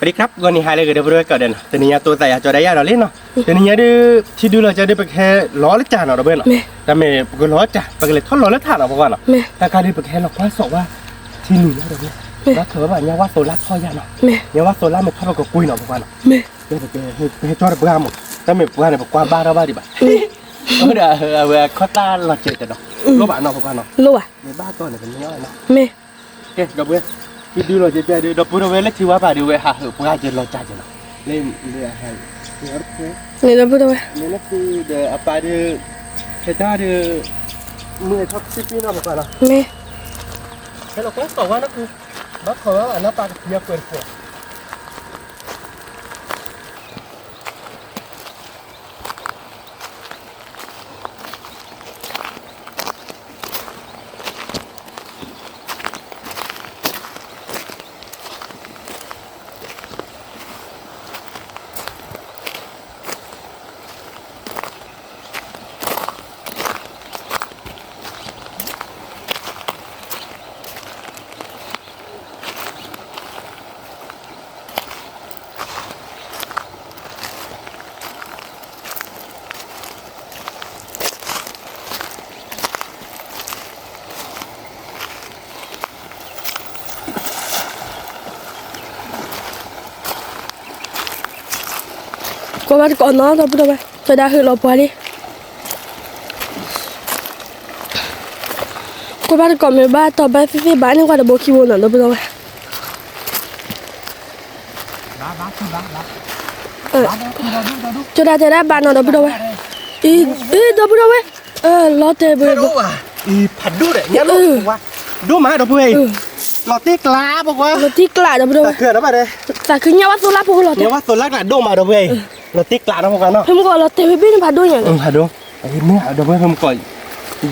ပဒံခရၣ် ဂီၤနံၤဟါလၢအဂ့ၤ ဒီပုၢ်ဝဲၢ်ကိးဂၤဒဲးနီၤ, တနံၤညါတိသးယၤကၠီဒၣ်ယၤဒီးလံနီၤ, တနံၤညါဒုး ထံဒုလီၤကၠီဒုး ပကဟဲလီၤလၢကၠီနီၤ ဒီပုၢ်ဝဲၢ်နီၤ, တၢ်မ့ၢ်ပကလီၤကၠီ ပကလဲၤထီၣ်လီၤလၢထးနီၤ ပကွၢ်နီၤ, တၢ်ခါဒုး ပကဟဲလီၤကွၢ်စိးဝဲ ထံနံၤလီၤ ဒီပုၢ်ဝဲၢ်, ဘၣ်ထွဲဘၣ် ညါဝါသိးလါထီၣ်ယၤနီၤ, ညါဝါသိးလါမ့ၢ်ထီၣ် ပကကွံာ်နီၤ ပကွၢ်နီၤ, ပဟဲကၠီတပှၢ်မး, တၢ်မ့ၢ်ပှၢ်န့ၣ် ပကွၢ်ဘၣ်ထီၣ်ဘၣ်ဒံးဘၣ်, အဝဲခီၣ်တၢ်လီၤစဲးတဒီး, လိၣ်ဘၣ်နီၤ ပကွၢ်နီၤ, မ့ၢ်ဘၣ်တီၢ်န့ၣ် ပန့ၢ်အီၤနီၤ ကဲ ဒီပုၢ်ဝဲၢ်, ထံဒုလီၤကၠီကၠီဒုး ဒီပုၢ်ဒီဝဲၢ်လၢထံဝါပၤဒုး ဝဲဟးဟုးပှၢ်က့ၤလီၤကၠီက့ၤနီၤ, လၢလၢအဟဲ, ဒီပုၢ်ဒီဝဲၢ်, ဒီးအပၢ်ဒုး, ဟဲတၢ်ဒုး, မုၢ်ထီၣ်စံးပ့ၤနီၤ ပကွၢ်နီၤ, မ့ၢ်, ဟဲလီၤကွၢ်စိးဝဲနီၤ, ဘၣ်ခိးဝဲဘၣ်နီၤ ပၢ်တဖံအကွဲးတကွဲး ကွၢ်ဘၣ်တကိးနီၤ ဒီပုၢ်ဒီဝဲၢ် ကၠီဒၣ်ဟုးလီၤပှၢ်လံ, ကွၢ်ဘၣ်တကိးမ့ၢ်ဘၣ်တီၢ်ဘၣ်သ့ၣ်သ့ၣ်ဘၣ်န့ၣ် ကွၢ်တဘိခံဘိနီၤ ဒီပုၢ်ဒီဝဲၢ် ကၠီဒၣ်တဲဒၣ်ဘၣ်နီၤ ဒီပုၢ်ဒီဝဲၢ်, အံၤ ဒီပုၢ်ဒီဝဲၢ်, လီၤတဲာ်ဘၣ်, ဖးဒိၣ်ဒီး ညါလီၤ, ဒိၣ်မး ဒီပုၢ်ဝဲၢ်အံၤ, လီၤတံၢ်ကျး ပကွၢ်, လီၤတံၢ်ကျး ဒီပုၢ်ဒီဝဲၢ်, သးခုညါဝဲသိးလါဖိလီၤတဲာ်, ညါဝဲသိးလါကျးဒိၣ်မး ဒီပုၢ်ဝဲၢ်အံၤ, လီၤတံၢ်ကျးနီၤ ပကွၢ်နီၤ, ဖဲမုၢ်ကီးလီၤတဲာ်ဝဲဘ့ၣ်န့ၣ် ဖးဒိၣ်ညါ, ဖးဒိၣ်, မ့ၢ် ဒီပုၢ်ဝဲၢ် ဖဲမုၢ်ကီး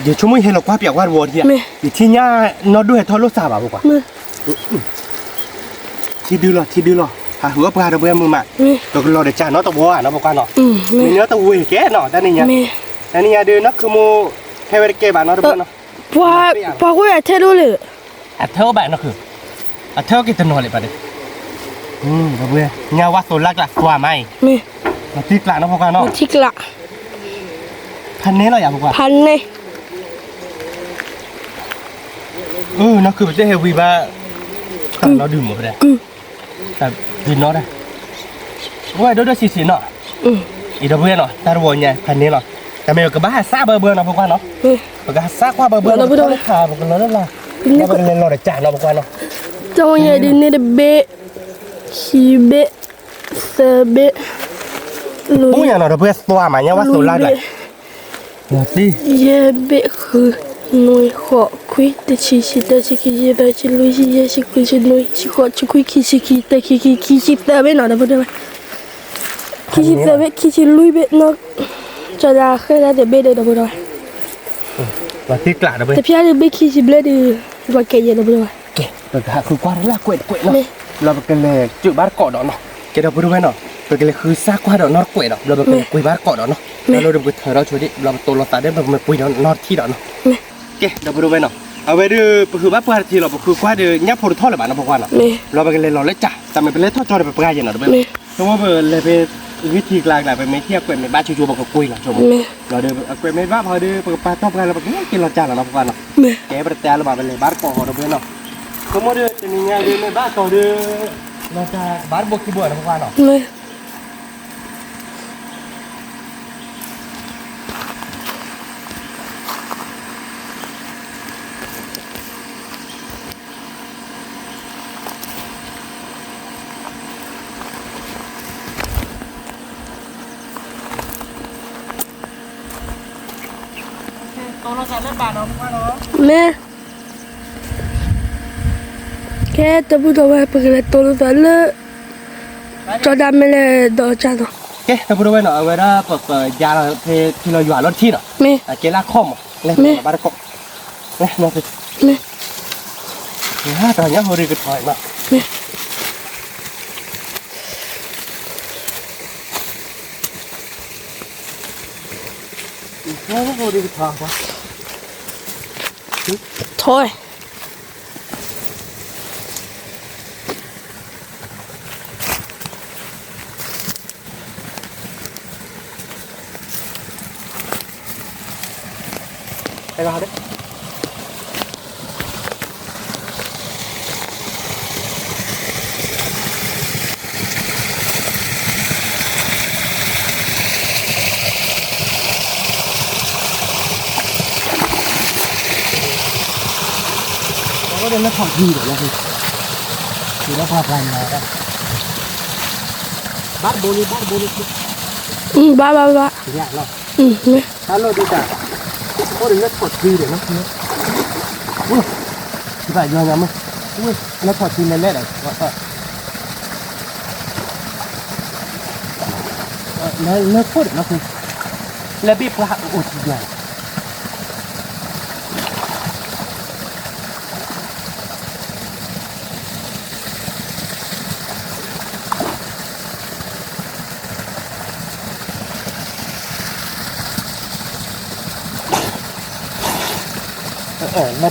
ယဆိကမိၣ်ယဟဲလီၤကွၢ်ပၠးကွၢ်တဝီဒံးဧါ, ယထံၣ်ညါနီၢ်ဒိၣ်ဟဲထီၣ်လိာ်သးဘၣ် ပကွၢ်, ထံဒုလီၤ ထံဒုလီၤ ဟးဟုးအီၣ်ပှၢ် ဒီပုၢ်ဝဲၢ် မုာ်မး, ပကလီၤဒီးကၢ်နီတဝီဧါနီၤ ပကွၢ်နီၤ, မ့ၢ်နီတဝီကဲနီၤ တၢ်နံၤညါ, တၢ်နံၤညါဒုး နီၢ်ခုမိၢ် ဟဲဝဲတကဲဘၣ်နီၤ ဒီပုၢ်ဝဲၢ်နီၤ, ပှၤကွၢ်အထဲဒိၣ်လၢ အထဲအိၣ်ဘၣ်နီၢ်ခု, အထဲအိၣ်က့ၤတနီၤလံဘၣ်ဒီး, ဒီပုၢ်ဝဲၢ် ညါဝဲသိးလါကျးသွါမးအံၤ, လီၤတံၢ်ကျးနီၤ ပကွၢ်နီၤ, ဖးန့ၢ်လီၤယၤ ပကွၢ်, ဖးန့ၢ် နီၢ်ခု ပတဲဟဲဝံၤဘၣ်, တၢ်နီဒုးမ့ၢ်ဖဲဒၣ်, တၢ်ဒုးနီတၢ်, ပဝဲဒိၣ်ဒိၣ်ဆံးဆံးနီၤ, အံၤ ဒီပုၢ်ဝဲၢ်နီၤ တၢ်တဝီညါ ဖးန့ၢ်လီၤ, တၢ်မ့ၢ်ပကဘၣ်ဟးစးဘၢဘၢနီၤ ပကွၢ်နီၤ, ပကဟးစးကွၢ်ဘၢဘၢနီၤ ပကလီၤလၢထး ပကလီၤလၢလာ်, ပကလဲၤလီၤဒီးကၢ်နီၤ ပကွၢ်နီၤ, တၢ်ဝဲညါဒ်န့ၣ်တဘ့ၣ်, ခံဘ့ၣ်, သၢဘ့ၣ်, ပူညါနီၤ ဒီပုၢ်ဝဲၢ် သွါမး ညါဝဲသိးလါကျး ယဲၢ်ဘ့ၣ် ဃု, နွံ ဃိး ခွံ တဆံ ဆံတၢ ဆံခံ ဆံသၢ ဆံလွံၢ် ဆံယဲၢ် ဆံဃု ဆံနွံ ဆံဃိး ဆံခွံ ခံဆံ ခံဆံတၢ ခံဆံခံဆံသၢဘ့ၣ်နီၤ ဒီပုၢ်ဝဲၢ်, ခံဆံသၢဘ့ၣ် ခံဆံလွံၢ်ဘ့ၣ်နီၤ, ကၠီဒၣ်ဃဲဒၣ်တဘ့ၣ်ဒီး ဒီပုၢ်ဝဲၢ်, တဖျါဒုးဘ့ၣ်ခံဆံဘျဲၣ်ဒီး ပှၤကဲယဲၢ် ဒီပုၢ်ဝဲၢ်, ကဲ ပကဟးဃုကွၢ်တၢ်လၢကွဲးတကွဲးနီၤ, ဘျီပကလဲၤစၢးဘၣ်တကိးဒီးနီၤ, ကဲ ဒီပုၢ်ဝဲၢ်နီၤ, ပကလဲၤဃုစးကွၢ်ဒီးနီတကွဲးဒီး ဘျီပကလဲၤကွံာ်ဘၣ်တကိးဒီးနီၤ, ဘျီလၢပကထၢထီၣ်ဆိဒံး ဘျီပတိလိာ်သးဒီး ပကမ့ၢ်ကွံာ်ဒီးနီတထံၣ်ဒီးနီၤ ကဲ ဒီပုၢ်ဝဲၢ်နီၤ, အဝဲဒုး ပဟုးဘၣ်ပှၢ်တထံၣ်လီၤ ပဃုကွၢ်ဒီး ညၣ်ဖိတထီၣ်လၢၤဘၣ်နီၤ ပကွၢ်နီၤ, လီၤပကလဲၤလီၤလၢကၢ် တၢ်မ့ၢ်ပလဲၤထီၣ်ကၠီဒီး ပပှၢ်ယဲၢ်နီၤ ဒီပုၢ်ဝဲၢ်, ဆိကမိၣ်ပလဲၤဖဲ ဂ့ၢ်ထံကျါကျါ ပမ့ၢ်ထံၣ်အကွဲးမ့ၢ်ဘၣ်ဆိဆိ ပကကွံာ်လီၤဆိ, လီၤဒီး အကွဲးမ့ၢ်ဘၣ်ဖီဒီး ပကပာ်တီၢ်ပှၢ်လၢ ပကဟဲက့ၤလီၤကၢ်လီၤနီၤ ပကွၢ်နီၤ, ကဲ ပတတဲအါလၢၤဘၣ် ပလဲၤဘၣ်တကိးဃီ ဒီပုၢ်ဝဲၢ်နီၤ, ဆိကမိၣ်ဒီး တနံၤညါဒုး မ့ၢ်ဘၣ်တီၤဒီး လီၤတၢ်ဘၣ်တဘိခံဘိနီၤ ပကွၢ်နီၤ မ့ၢ် ကဲ ဒီပုၢ်ဒီဝဲၢ် ပကလဲၤတိလိာ်သးလၢ ကၠီဒၣ်မ့ၢ်လဲၤဒီးကၢ်နီၤ, ကဲ ဒီပုၢ်ဒီဝဲၢ်နီၤ အဝဲဒၣ်ပပယါလီၤဖဲထံလီၤယွၤလီၤတထံၣ်နီၤ, မ့ၢ် အကဲလၢအခီၣ်မး လဲၤဘၣ်တကိး မ့ၢ် တၢ်ညၣ်ဟိရံကထီနီၤ, မ့ၢ် ထီ တဂၤဒီး အဝဲဒၣ်လၢဖီၣ်ထံဒီးလၢ ဒီးပှၤပှၤညီဒၣ် ဘၣ်တဘိလံ ဘၣ်တဘိလံ ဘၣ်ဘၣ်ဘၣ် ယၤလီၤ တၢ်လီၢ်ဒုးတၢ် အိၣ်ဒီးလၢဖီၣ်ထံဒီးလီၤ ဝ့ၢ် ယဘၣ်ယီညါမ့ၢ် ဝ့ၢ် လၢဖီၣ်ထံလဲၤလဲၣ်ဒီး လၢခိၣ်ဒီးလီၤ လၢဘ့ၣ်ပှၢ်အိၣ်ထံယၤ လၢဘ့ၣ်ပှ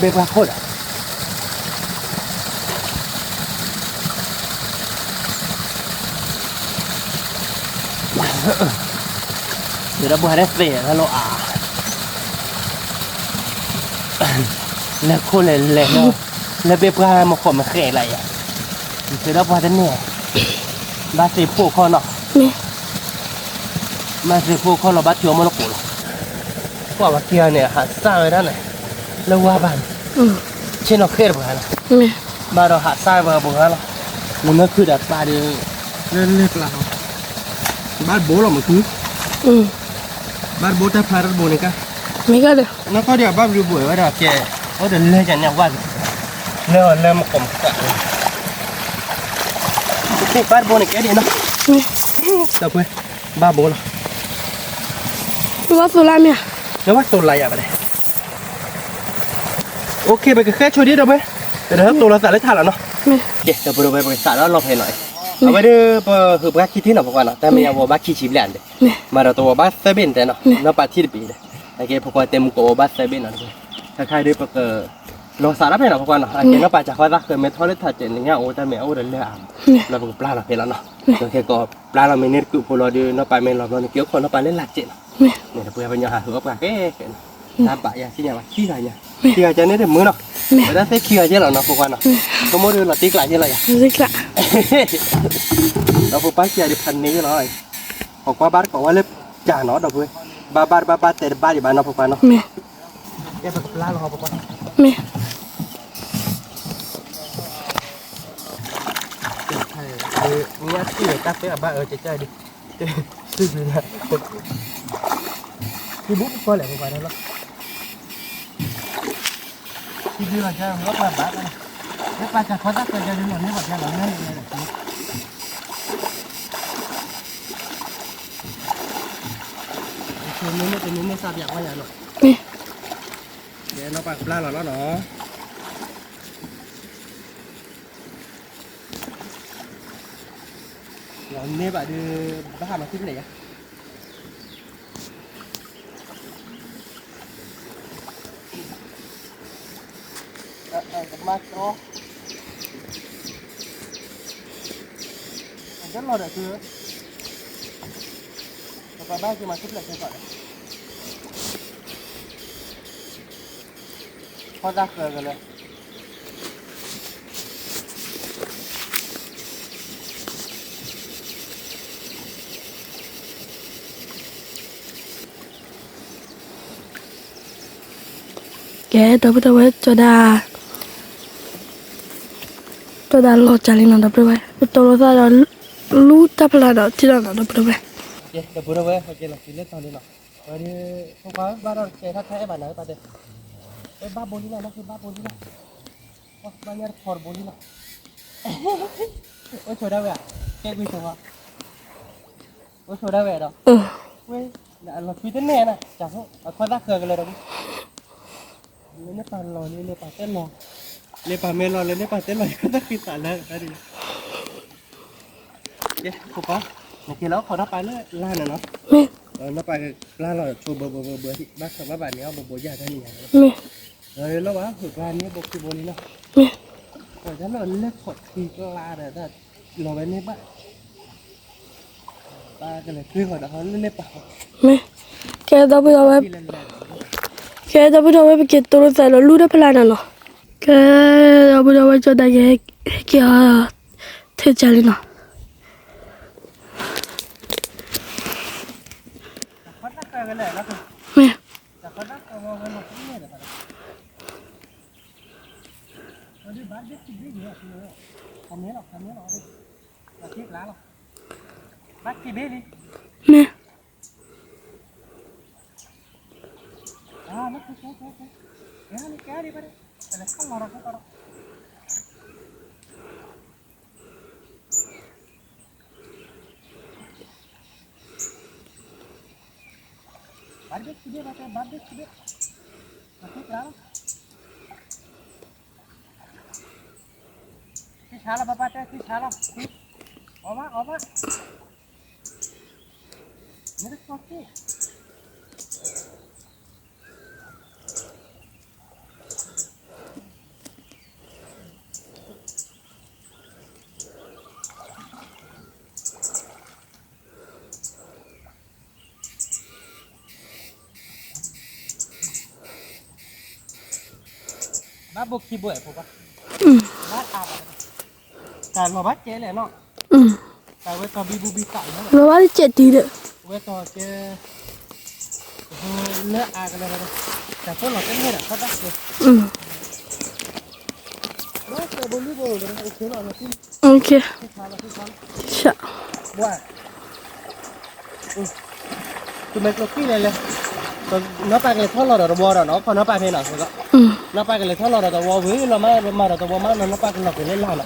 ၢ်ခိၣ်ဒီး ယဒီပုၢ်ဝဲၢ်သ့ၣ်လၢလိၣ်အါ လဲၤခိၣ်လဲၤလဲၤလီၤ လၢဘ့ၣ်ပှၢ်မ့ၢ်ခိၣ်မ့ၢ်ဃဲလၢယၤ ယဒီပုၢ်ဝဲၢ်တန့ၢ် ဘၣ်သ့ၣ်ဖှိၣ်ခီၣ်နီၤ ဘၣ်သ့ၣ်ဖှိၣ်ခီၣ်လီၤ ဘၣ်ထုးအီၣ်မ့ၢ်လၢကိးလီၤ ကွၢ်ဝဲက့ၤအီၤန့ၣ် ဟးစၢ်ဝဲဒၣ်န့ၣ် လၢဝါဘၣ်န့ၣ် ဆ့ၣ်နီၤဃဲတပှၤလီၤ ဘၣ်ဒီးဟးစၢ်ဝဲပှၤလီၤ နမ့ၢ်ခုၣ်ဒီးပာ်ဒီး လၢလၢပျၢ်လီၤ ဘၣ်တဘိလီၤမ့ၢ်ခုၣ် ဘၣ်တဘိတၢ်ဖျါတဘိန့ၣ်ကါ နီၢ်ကီၢ်ဒံးဘၣ်ဘျုးဘိၣ်ဝဲဒီးကဲ အိၣ်ဒီးလၢယၤန့ၣ်ဝါ လၢအီၤလၢမ့ၢ်ကိးမ့ၢ်ကး ဘၣ်တဘိန့ၣ်ကဲဒ်နီၤ ဒီပုၢ်ဝဲၢ် ဘၣ်ဘိလီၤ ဘၣ်သိၣ်လါမ့ၢ် နဘၣ်သိၣ်လါယၤဘၣ်လဲၣ် OK ပကဃဲဆိဒ်ဒီပုၢ်ဝဲၢ် ပတဟဲသိၣ်လီၤသးလၢထးလီၤနီၤ ကဲ ဒီပုၢ်ဝဲၢ် ပကစးထီၣ်လီၤဖဲနီၤ အဝဲဒၣ်ပဟုးပှၢ်ခံထံၣ်နီၤ ပကွၢ်နီၤ တၢ်မ့ၢ်ညါဝဲဘၣ်ခံဆံဘျဲၣ်န့ၣ် မၤဒီးတဝီဘၣ်သၢဘ့ၣ်န့ၣ်တဲနီၤ နီၢ်ပၤထံၣ်တပံၤဒီး အကဲဖိခွါတဲမူကအိၣ်ဘၣ်သၢဘ့ၣ်နီၤ တခါခါဒီးပက လီၤစးထီၣ်ဖဲနီၤ ဖိခွါနီၤ အကဲနီၢ်ပၤစၢ်ဃီသးဃၢၤ မ့ၢ်ထီၣ်လၢထးတဲာ်န့ၣ်ညါအိၣ်တၢ်မ့ၢ်အိၣ်ဒီးလၢအါ လီၤပကပျၢ်လီၤဖဲလီၤနီၤ ဒီးခဲကိးပျၢ်လီၤမ့ၢ်န့ၢ်တကုးဖိလီၤဒီး နီၢ်ပၤမ့ၢ်လီၤဘျီန့ၣ် က့ၤအိၣ်ခိးနီၢ်ပၤလၢလာ်စဲးနီၤ န့ၣ်ဒီပုၢ်ဝဲၢ် ပညီဟးဟုးအီၣ်ပှၤကဲကဲနီၤ တၢ်ဘၣ်ယၤစံၣ်ညါဘၣ်ခံဂၤညါ ခံဂၤကဲန့ၣ်တမုာ်နီၤ ဝဲဒၣ်သ့ၣ်ခံဂၤကဲလီၤနီၤ ဖိခွါနီၤ ဆိကမိၣ်ဒီးလီၤတံၢ်ကျးကဲလီၤယၤ ဒီးဖိပၢ်ခံဂၤဒီးဖးန့ၢ်ကဲလီၤ ပကွၢ်ဘၣ်တကိးဝဲလၢကၢ်နီၤ ဒီပုၢ်ဝဲၢ် ဘၣ်ဘၣ်တဘၣ်ဘၣ်တဲတဘၣ်ဒံးဘၣ်နီၤ ဖိခွါနီၤ ကဲပကပျၢ်လီၤ ဖိခွါ မ့ၢ် ညါထံၣ်တၢ်ပဲအဘၣ်အၢကကၢ်ဒံး သုသုလၢ သုဘူးကီၢ်လဲၣ် ဖိခွါလီၤ သုသုလီၤကၢ်လီၤပှၤဘၣ် လၢပှၤစၢ်ခီသးဃၢၤကၢ်ဒံးလီၤန့ၢ်ပှၤကၢ်လီၤန့ၢ်န့ၣ် မ့ၢ်န့ၢ်တမ့ၢ်န့ၢ်စၢ်ပၠးကွၢ်ယၤနီၤ ဒီးနီၢ်ပၤကပျၢ်လီၤလီၤနီၤ လီၤန့ၢ်ဘၣ်ဒီး ဘၣ်ဟးမၤသံဖျဲးယၤ ကမၤတြီ အကလီၤဒီးသု ပပှၤဘၣ်က့ၤမၤသံဖျဲးခဲကီးဒီး ခီသးဃၢၤကလၢာ် ကဲ ဒီပုၢ်ဒီဝဲၢ် ကၠီဒၣ် ကၠီဒၣ်လီၤစၢ်လံနီၤ ဒီပုၢ်ဒီဝဲၢ် ပတီၤလိာ်သးဒီး လူတၢ်ဖျါဒီးထံၣ်ဒီးနီၤ ဒီပုၢ်ဒီဝဲၢ် ကဲ ဒီပုၢ်ဒီဝဲၢ် ဟဲက့ၤလီၤက့ၤလၢတီၤလံနီၤ ဝဲဒၣ် ဖိခွါဘၣ်ဒီးကဲထီၣ်ထဲအဲၣ်ဘၣ်နၤ ပၢ်တဲ အဲၣ်ဘၣ်ဘိလံနီၤ လီၢ်ခံဘၣ်ဘိလံနီၤ ဘၣ်ညါတဖီတဘိလံနီၤ အိၣ်ဆိဒၣ်ဝဲ ကဲကွံာ်ဆိ အိၣ်ဆိဒၣ်ဝဲဒီး ဝဲ လီၤထွံတန့ၢ်နၤ ကၢ်ဖိ အခီသးဃၢၤကလၢာ်ဒီး လၢန့ၣ်ပၢ်လီၤလံ လၢပၢ်တဲလီၤ လၢပၢ်မ့ၢ်လီၤလၢန့ၣ်ပၢ်တဲလီၤ ယတၢ်ဃံသးလၢတၢ်ဒ် ကဲ ဖိခွါ နက့ၤလီၤခီၣ်နီၢ်ပၤလၢလါန့ၣ်နီၤ မ့ၢ် နီၢ်ပၤကပျၢ်လီၤဆိဘၢဘၢဘၢဘၢ ဘၣ်ခၢၣ်ဘၣ်ဘၣ်န့ၣ် အီၣ်ဘိဘိယၢ်တၢ်န့ၣ်ညါ မ့ၢ် လီၤဘၣ် ဟုးပှၤန့ၣ်ဘိခံဘိလံနီၤ မ့ၢ် တၢ်လီၢ်လၢခီၣ်ထံကျါဒီး တၢ်လီၤဝဲန့ၣ်ဘၣ် ပၢ်ကလဲၤတွ့ဃီၤဒီးဟီလၢန့ၣ်ပၢ် မ့ၢ် ကဲဒီပုၢ်ဒီဝဲၢ် ကဲ ဒီပုၢ်ဒီဝဲၢ် ပက့ၤတိလိာ်သးဒီးလူၢ်ဒီဖျါနၤနီၤ. ကဲ ဒီပုၢ်ဒီဝဲၢ် ကၠီတၢ်ကဟဲက့ၤအီၤ ထဲကၢလံနီၤ. မ့ၢ် မ့ၢ် ဘၣ်ဘိခံဘိဖိဘၣ်, ဘၣ်အါဘၣ်, တၢ်လီၤဘၣ်ကဲလဲၣ်နီၤ, တၢ်ဝဲတီၤဘံဘူဘံသးလီၤ, လီၤဘၣ်ကဲတုၤဒီး, ဝဲတီၤကဲ, လၢအါကလဲၤ, တၢ်ဖိလီၤကဲန့ၣ်ဒီး ခီတၢ်ကဲ မ့ၢ်ကျိၤကံၣ်လဲၣ်လဲၣ်, နီၢ်ပၢ်ကလဲၤထီၣ်လီၤဒီးတဝီဒီးနီၤ, ခီနီၢ်ပၢ်ဖဲနီၤ, နီၢ်ပၢ်ကလဲၤထီၣ်လီၤဒီးတဝီဝံၤ လီၤမၢ်မၤဒီးတဝီမးနီၤ,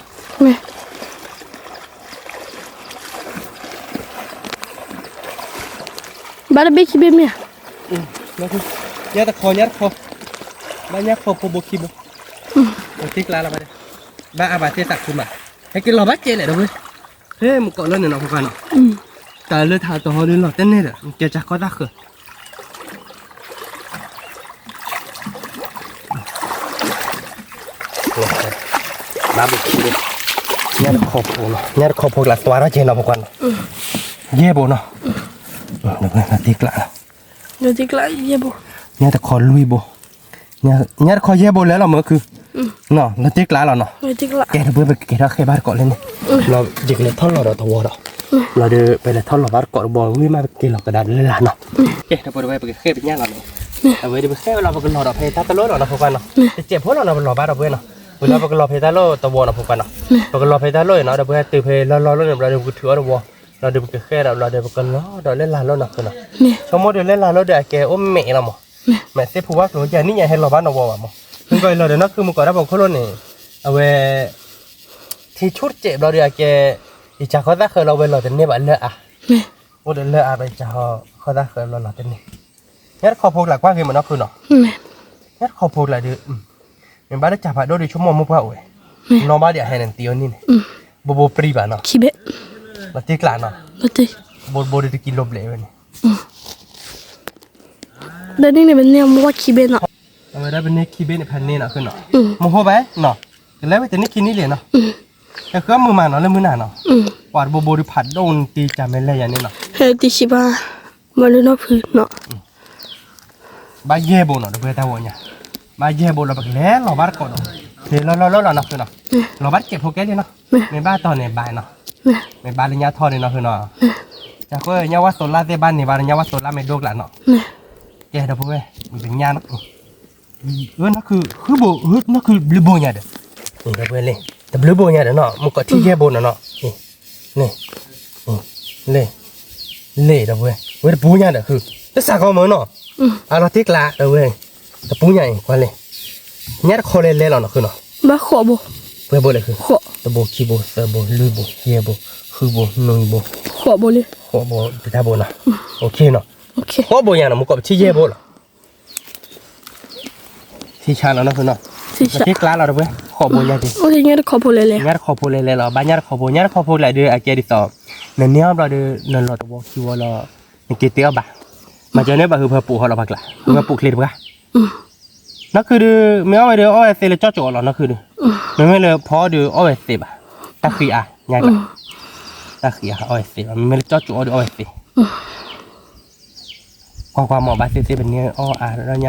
နီၢ်ပၢ်ကလီၤကလဲၤလၢ်လၢ်နီၤ, ဘၣ်တဘ့ၣ်ခံဘ့ၣ်မ့ၢ်ဧါ, ညါတခီညါတခီ, ဘၣ်ညါတခီဖိဘိခံဘိ, တ့ကျါလီၤဘၣ်, ဘၣ်အါဘၣ်သ့ၣ်သးခုမး, ဟဲက့ၤလီၤဘၣ်ကဲလဲၣ်ဒီးဝဲ, ဖဲမုၢ်ကီးလၢန့ၣ်နီၤ ဖိခွါနီၤ, တၢ်လၢထးတဟီဒုးလီၤတဲာ်န့ၢ်ဒီး ကဲစၢ်ခီတၢ်ဃၢၤ ဘၣ်ဘိခံဘိ, ညါတခီဖိနီၤ, ညါတခီဖိကျါ သွါထီၣ်ကဲနီၤ ဖိခွါနီၤ, ယဲၢ်ဘိနီၤ, တ့ကျါ, ညါတခီလွံၢ်ဘိ, ညါတခီယဲၢ်ဘိလဲၤလီၤမၢခု, လီၤတ့ကျါလီၤနီၤ, ကဲဒီးပဝဲ ပကကဲထီၣ်ဃဲဘၣ်တကိးလၢန့ၣ်, လီၤယကလဲၤထီၣ်လီၤဒီးတဝီဒီး, လီၤဒီးပလဲၤထီၣ်လီၤဘၣ်တကိးတဝီဝံၤမး ပက့ၤလီၤကဒါလၢ်လၢ်နီၤ, ကဲဒီးပဝဲ ပကဃဲပညၣ်လီၤန့ၣ်, အဝဲဒီးပဃဲဝဲလီၤ ပကလီၤဒီးဖဲတၢ်တလီၢ်လီၤနီၤ ဖိခွါနီၤ, တစဲးဖိလီၤနီၤ ပလီၤဘၣ်ဒီးပဝဲနီၤ, ဝံၤလီၤပကလီၤဖဲတၢ်လီၢ်တဝီနီၤ ဖိခွါနီၤ, ပကလီၤဖဲတၢ်လီၢ်အံၤနီၤ ဒီးပဝဲတုၤဖဲလီၢ်လီၢ်လီၢ်န့ၣ် ဘျီဒီးပကထုးအီၣ်တဝီ, လီၤဒီးပကဃဲဒီး ဘျီဒီးပကလီၤဒီးလၢ်လၢ်လီၤနီၤ ဖိခွါနီၤ, ဆိကမိၣ်ဒီးလၢ်လၢ်လီၤဒီးအကဲအိၣ်မဲာ်လီၤမး, မဲာ်သ့ၣ်ဖူဝါကျိၤယၤနံၣ်ညါဟဲလီၤဘၣ်နီၤဝီဘၣ်မး, မ့ၢ်ကီးအံၤလီၤဒီးနီၢ်ခုမုၢ်ကီးတၢ်ဖီခိၣ်လိၣ်န့ၣ်, အဝဲ ထံဆူၣ်တစဲးဘျီဒီးအကဲ, ယစၢ်ခီသၣ်ဃၢၤလီၤဝဲလီၤတန့ၢ်ဘၣ်လၢအါ, အိၣ်ဒီးလၢအါဘၣ်ယစၢ်ခီသၣ်ဃၢၤလီၤလီၤတန့ၢ်, ညါတခီဖိကျါကွၢ်ဂ့ၤမးနီၢ်ခုနီၤ, ညါတခီဖိကျါဒီး, မ့ၢ်ဘၣ်လၢစၢ်ဖးဒိၣ်ဒီးဆိကမိၣ်မိၢ်ပှၢ်အိၣ်ဝဲ, နီၢ်ဘၣ်ဒီးအဟဲန့ၣ်တံၤအီၤန့ၣ်န့ၣ်, ဘိဘိပြံဘၣ်နီၤ, လီၤတ့ကျါနီၤ, ဘိဘိဒီးတကံလိဘျဲးဝဲန့ၣ် ဒီးန့ၣ်န့ၣ် ပန့ၢ်အမိၢ်ဝဲခံဘ့ၣ်နီၤ, အဝဲဒၣ်ပန့ၢ်ခံဘ့ၣ်န့ၣ် ဖးန့ၢ်နီၤခုနီၤ, မဟိဘၣ်နီၤ, ကလဲၤဝဲတန့ၢ်ခံနံၣ်လံနီၤ, ဟဲဃုမုာ်မးနီၤ လၢမုၢ်နၤနီၤ, ပှၤတဘိဘိဒုးဖးဒိၣ်နတံၤကၢ်မဲာ်လဲၢ်ယၤန့ၣ်နီၤ, ဟဲတံၤဆံးဘၣ်, မၤလၢနီၢ်ဖုနီၤ ဒီးပဝဲတၢ်ဝီညါ, ဘၣ်ယဲၢ်ဘိလီၤ ပကလဲၤလီၤဘၣ်တကိးနီၤ, ဟဲလီၤလီၤလီၤလီၤနီၤခုနီၤ, လီၤဘၣ်တစဲးဖိကဲလံနီၤ, မ့ၢ်ဘၣ်တီၤန့ၣ်ဘၣ်နီၤ, မ့ၢ်ဘၣ်လၢညါထီၣ်န့ၣ်နီၤခုနီၤ, ကဲဃိညါဝၣ်သိးလါသ့ၣ်ဘၣ်န့ၣ်ဘၣ်ဒီးညါဝၣ်သိးလါမ့ၢ်ဒိကျါနီၤ, ကဲဒီးပဝဲ, မုၢ်ကညါနီၤ အၢ နီၢ်ခု ဃုဘိ နီၢ်ခုဘျုးဘိညါဒီး, ဒီးပဝဲလံ, တဘျုးဘိညါဒီးနီၤ မုၢ်ကီးထံၣ်ယဲၢ်ဘိနီၤနီၤ, လံ, လံ, လံဒီးပဝဲ, ဝဲတပူၤညါဒီးဃု, တစးကီမၢနီၤ, အလီၤတ့ကျါဒီးဝဲ, တပူၤညါအံၤကွၢ်လံ, ညါတခီလဲၤလဲၤလီၤနီၤဃုနီၤ, ဘၣ်ဃိးဘိ, ပှဲၤဘိလဲၤဃု, တဘိခံဘိသၢဘိလွံၢ်ဘိယဲၢ်ဘိ, ဃုဘိနွံဘိ, ဃိးဘိလံ, ဃိးဘိပတၢ်ဘိနီၤ, နီၤ, ဃိးဘိညါနီၤ မုၢ်ကီးပထံၣ်ယဲၢ်ဘိလီၤ ထံဆါလီၤနီၢ်ခုနီၤ, တ့ကျါလီၤဒီးပဝဲ, ဃိးဘိညါက့ၤ, ညါတခီဖိလဲၤလဲၤ, ညါတခီဖိလဲၤလဲၤလီၤ ဘၣ်ညါတခီဖိ ညါတခီဖိကျါဒီးအကဲဒ်သိး, နန့ၢ်အီၣ်ဘျီဒီး နလီၤတဝီခံဝီလီၤ, နက့ၤတ့အီၣ်ဘၣ်, မၤစၢၤန့ၢ်ဘၣ်ဟုဖၢပူၤဟီလီၤပှၤကျါ, ဟုဖၢပူၤချ့တပှၢ်, နီၢ်ခုဒီး မ့ၢ်အီၣ်ဝဲဒီးအီၣ်ဝဲသ့လၢကၠီကၠီလီၤနီၢ်ခုဒီး, မ့မ့ၢ်လၢဖီဒီးအီၣ်ဝဲသ့ဘၣ်, တၢ်ဃံအါ, ညါကျါ, တၢ်ဃံအါအီၣ်ဝဲသ့ဘၣ် မ့မ့ၢ်လၢကၠီကၠီအီၣ်ဒီးအီၣ်ဝဲသ့ ကွၢ်ကွၢ်မ့ၢ်ဘၣ်သ့ၣ်သ့ၣ် ပန့ၢ်အီၣ်အါဒီးညၣ်ဃၣ်ဃၢၤဒံးနီၤဃုနီၤ. ကဲ ဒီပုၢ်ဒီဝဲၢ် ပကဃဲၣ်ဆိဒံးနီၤ, ပဃဲၣ်ဝံၤမး ပကွၢ်ဘၣ်တကိးဝဲတဝီ မ့ၢ်ပကလီၤဒီးတဝီ, ဘျီဒီးပက ကွၢ်ပၠးဝဲမ့ၢ်ဘၣ်ဘၣ်ဘၣ်နီၤ, ပကလီၤပၠးအီၣ်တဝီဒီးဘျီဒီး အကဲ ပကက့ၤလီၤကဒါဒီးလၢလာ်တီၤနီၤဃုနီၤ, လၢပဟဲလီၤကျဲမုၢ်အီၤလီၤန့ၣ်နီၤ ပကက့ၤကၠီၣ်ထီၣ်ကဒါလၢန့ၣ်. ကဲ ပကဃဲၣ်ဆိဒံးနီၤ ဒီပုၢ်ဝဲၢ်နီၤ. ကဲ ဒီပုၢ်ဒီဝဲၢ်နီၤ အံၤပဃဲၣ်ညၣ်ဝံၤလံနီၤ, ဃိးဘိနီၤ ဒီပုၢ်ဝဲၢ်နီၤ, ဃိးဘိနီၤ. ကွၢ်က့ၤဧါနီၤဃု ညၣ်တခီဖိလဲၤလဲၤလီၤ ဒီပုၢ်ဝဲၢ်လီၤတ့ၢ်ကျးနီၤဃုနီၤ, ဖးန့ၢ်လီၤယၤ ကဲ ဒီပုၢ်ဝဲၢ် ပတတဲအါဘၣ် ပကလဲၤလီၤဒီးလီၤနီၤ. ပညၣ်လၢမုၢ်ဂီၤပဃုပှၤနီၤ, တၢ်လၢပကလူလီၤဃုက့ၤလၢကီၢ်ပူၤပူၤနီၤ ဖိခွါနီၤ. မ့ၢ်လၢကီၢ်ပူၤဒိၣ်ဖျၢၣ်ကိးညါစဲးနီၤ, အဝဲဒၣ်မ့ၢ်လၢတၢ်ပူၤဆံးကဲဝဲဒီးအုၣ်ချ့, လူလီၤဃုက့ၤလီၤ. ကဲ ဒီပုၢ်ဝဲၢ် ပတိၢ်လီၤသးဒ်လၢပျၢ်လီၤကၢ်လီၤနီၤ. ကဲ ဒီပုၢ်ဒီဝဲၢ် ပကပျၢ်လီၤဒီးခံဝီတဝီလီၤနီၤ ဖိခွါနီၤ. ဒီးကမၤလီၤဟဲလီၤ လၢဝဲထီၣ်ဒီးလၢထီၣ်ထံမၤန့ၢ်လၢကဲးနီၤဃုနီၤ, မၤန့ၢ်လၢထံ လီၤဘၣ်တကဲးဖိလဲၣ် တၢ်လီၢ်တၢ်လီၢ်ကဲးနီၤ, လၢထီၣ်တဟီပျၢ်လီၤကၢ်တကဲး. ကဲ ဒီပုၢ်ဒီဝဲၢ် ပျၢ်လီၤဆိဒံးနီၤ, ပက့ၤလီၤတိၢ်လီၤသးဒ်အီၤလၢဖီထီၣ်လီၤနီၤ ဖိခွါနီၤ. က့ၤလီၤခီၣ်နီၤပၢ်လၢလာ်န့ၣ်နီၤ. ကဲ ဒီပုၢ်ဒီဝဲၢ် ယပၢ်ကၠီၤတံၤလၢဒီးလံ အကစးဖီၣ်ဝဲဒၣ်ဒီးလီၤ. မ့ၢ် ပၢ်ဖီထီၣ်လၢလၢ်တကဲးဖိနီၤဃုနီၤ, မ့ၢ် ပၢ်ဖီထီၣ်လၢလၢ်တီၤနီၤ, မ့ၢ် ဝဲလၢန့ၣ်တီၤက့ၤလီၤမ့ၢ်တၢ်တကဲးဘၣ်ဒံးဧါ, ဘၣ်ကီးဘၣ်ဘိဘိယၤနီၤ, မ့ၢ် အိၣ်ခိးကွၢ်ဘၣ်တကိးနီၤ ဒီပုၢ်ဒီဝဲၢ်. နီၢ်ကၢဘၣ်စ့ၢ်နီၤဘိလဲၣ်, အဝဲဝီညါဒုး, ညါစံလံအကါတၢပာ်တဲ, စံလၢနီၢ်ဘိဒီး နဘၣ်နီၢ်ဘိ ဘၣ်တဘိလၢ်, ဘၣ်က့ၤတဘိလဲၣ်, ဘၣ်က့ၤတဘိလီၤ တဘိတဝဲ, တၢ်ဘိမၤသးနီၢ်ဒိၣ်ကဲးဖိ, မ့ၢ် တဘိလီၤ, တဘိလီၤ, တဘိတဝဲ, ဘၣ်ဒီးအဝဲစံလံ, စံလံတမံၤဟီမုၢ်ကီၢ်တဒံးဒိးကၠီတၢ်ယဲဘၣ်ဘၣ်ဒီး, မ့ၢ် ဒိးကၠီတၢ်ဘၣ်လီၤဒီးအဝဲဘၣ်ဒီး, အဃံအါကလၢာ်, အဃံအါကလၢာ်ဘျီဒီးအဝဲတဘၣ်ယဲဘၣ်, ဘၣ်ဒီးညါစံ, ဘၣ်တဘိလီၤကု, ယဲန့ၣ်တဘၣ်တဲလီၤ, မ့ၢ် လၢပှဲၤခံဝီတဝီနီၤ, လီၤတၢ်ခံဝီတဝီဘၣ်တဘိ နီၢ်ဒိၣ်ကဲးနီၤ, ဘၣ်တဘိလီၤနီၤ တဘိလီၤ, တဘိလီၤ, တဲအါထီၣ်သ့ၣ်တအါထီၣ်လၢၤဘၣ်ဘၣ်ဒီးနီၢ်ပၢ်တဲ, လီၤထံကျါလံနီၤ, လီၤထံကျါလံ, ဒီပုၢ်ဝဲၢ် ပတတဲအါဘၣ် ပဃဲၣ်ကွံာ်ဒံး, လၢပက့ၤလီၤဘၣ်တကိးလၢလာ်တီၤနီၤ, ထံယိယ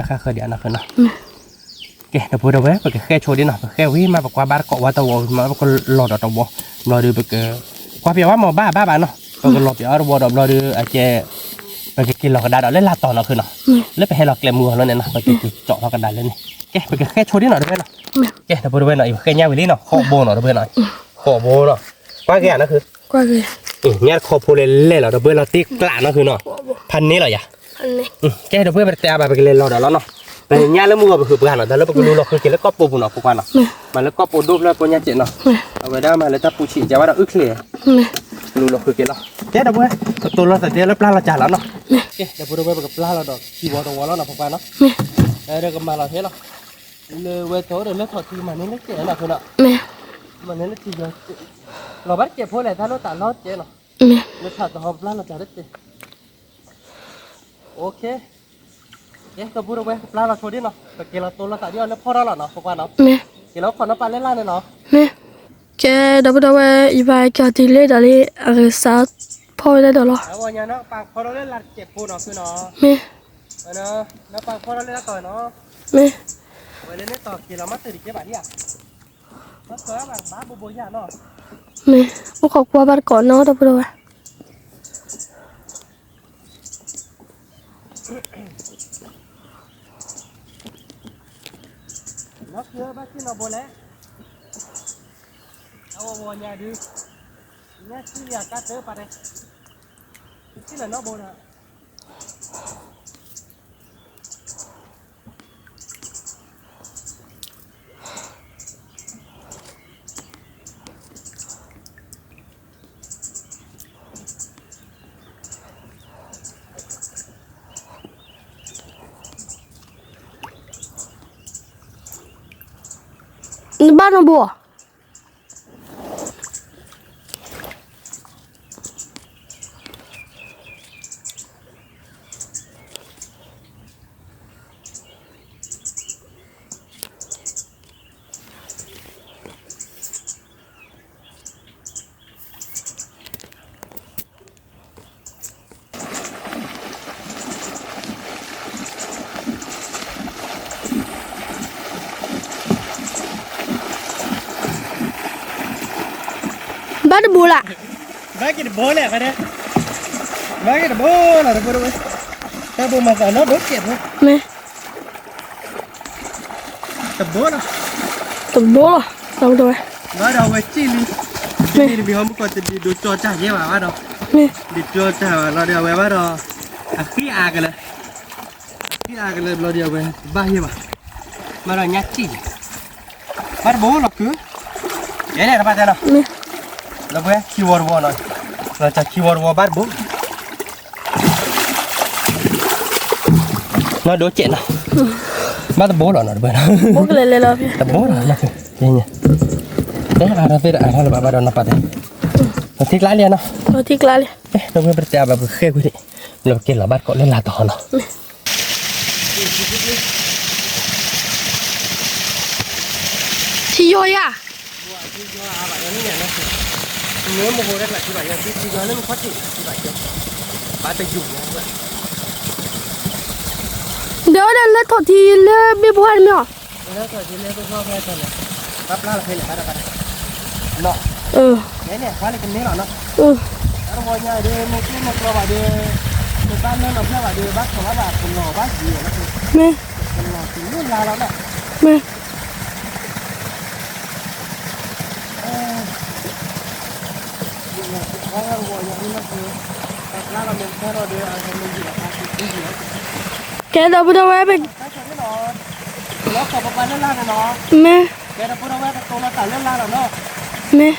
ၤ ဒီးလၢထီၣ်ထံလၢဘ့ၣ်ဘိဟါတမ့ၢ်အီၤ, မ့ၢ် မ့ၢ် ကဲ ဒီပုၢ်ဒီဝဲၢ် မ့ၢ် မ့ၢ်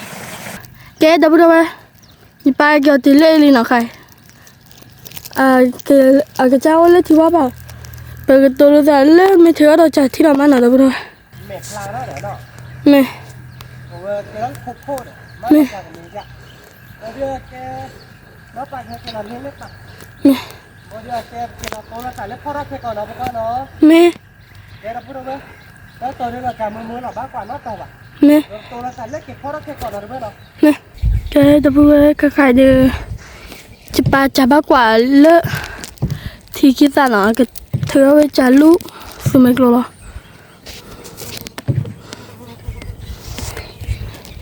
ကဲ ဒီပုၢ်ဒီဝဲၢ် ယပၢ်ကၠီၤတံၤလၢလံနီၤခါအံၤ, အကစၢ်အိၣ်လၢထံဝါဘၣ်, ပကတိၤလိာ်သးလၢမ့ၢ်ထုးအီၣ်ဒီးကၢ်ထံလီၤမးနီၤ ဒီပုၢ်ဒီဝဲၢ်, မ့ၢ် မ့ၢ် မ့ၢ် မ့ၢ် မ့ၢ် ကဲ ဒီပုၢ်ဝဲၢ် ခါခါဒီး ယပၢ်စၢ်ဘၣ်ကွၢ်လၢ ထံခံသၣ်နီၤ ကထုးအီၣ်ဝဲကၢ်လူၢ် သူမဲာ်ကျိၤလီၤ.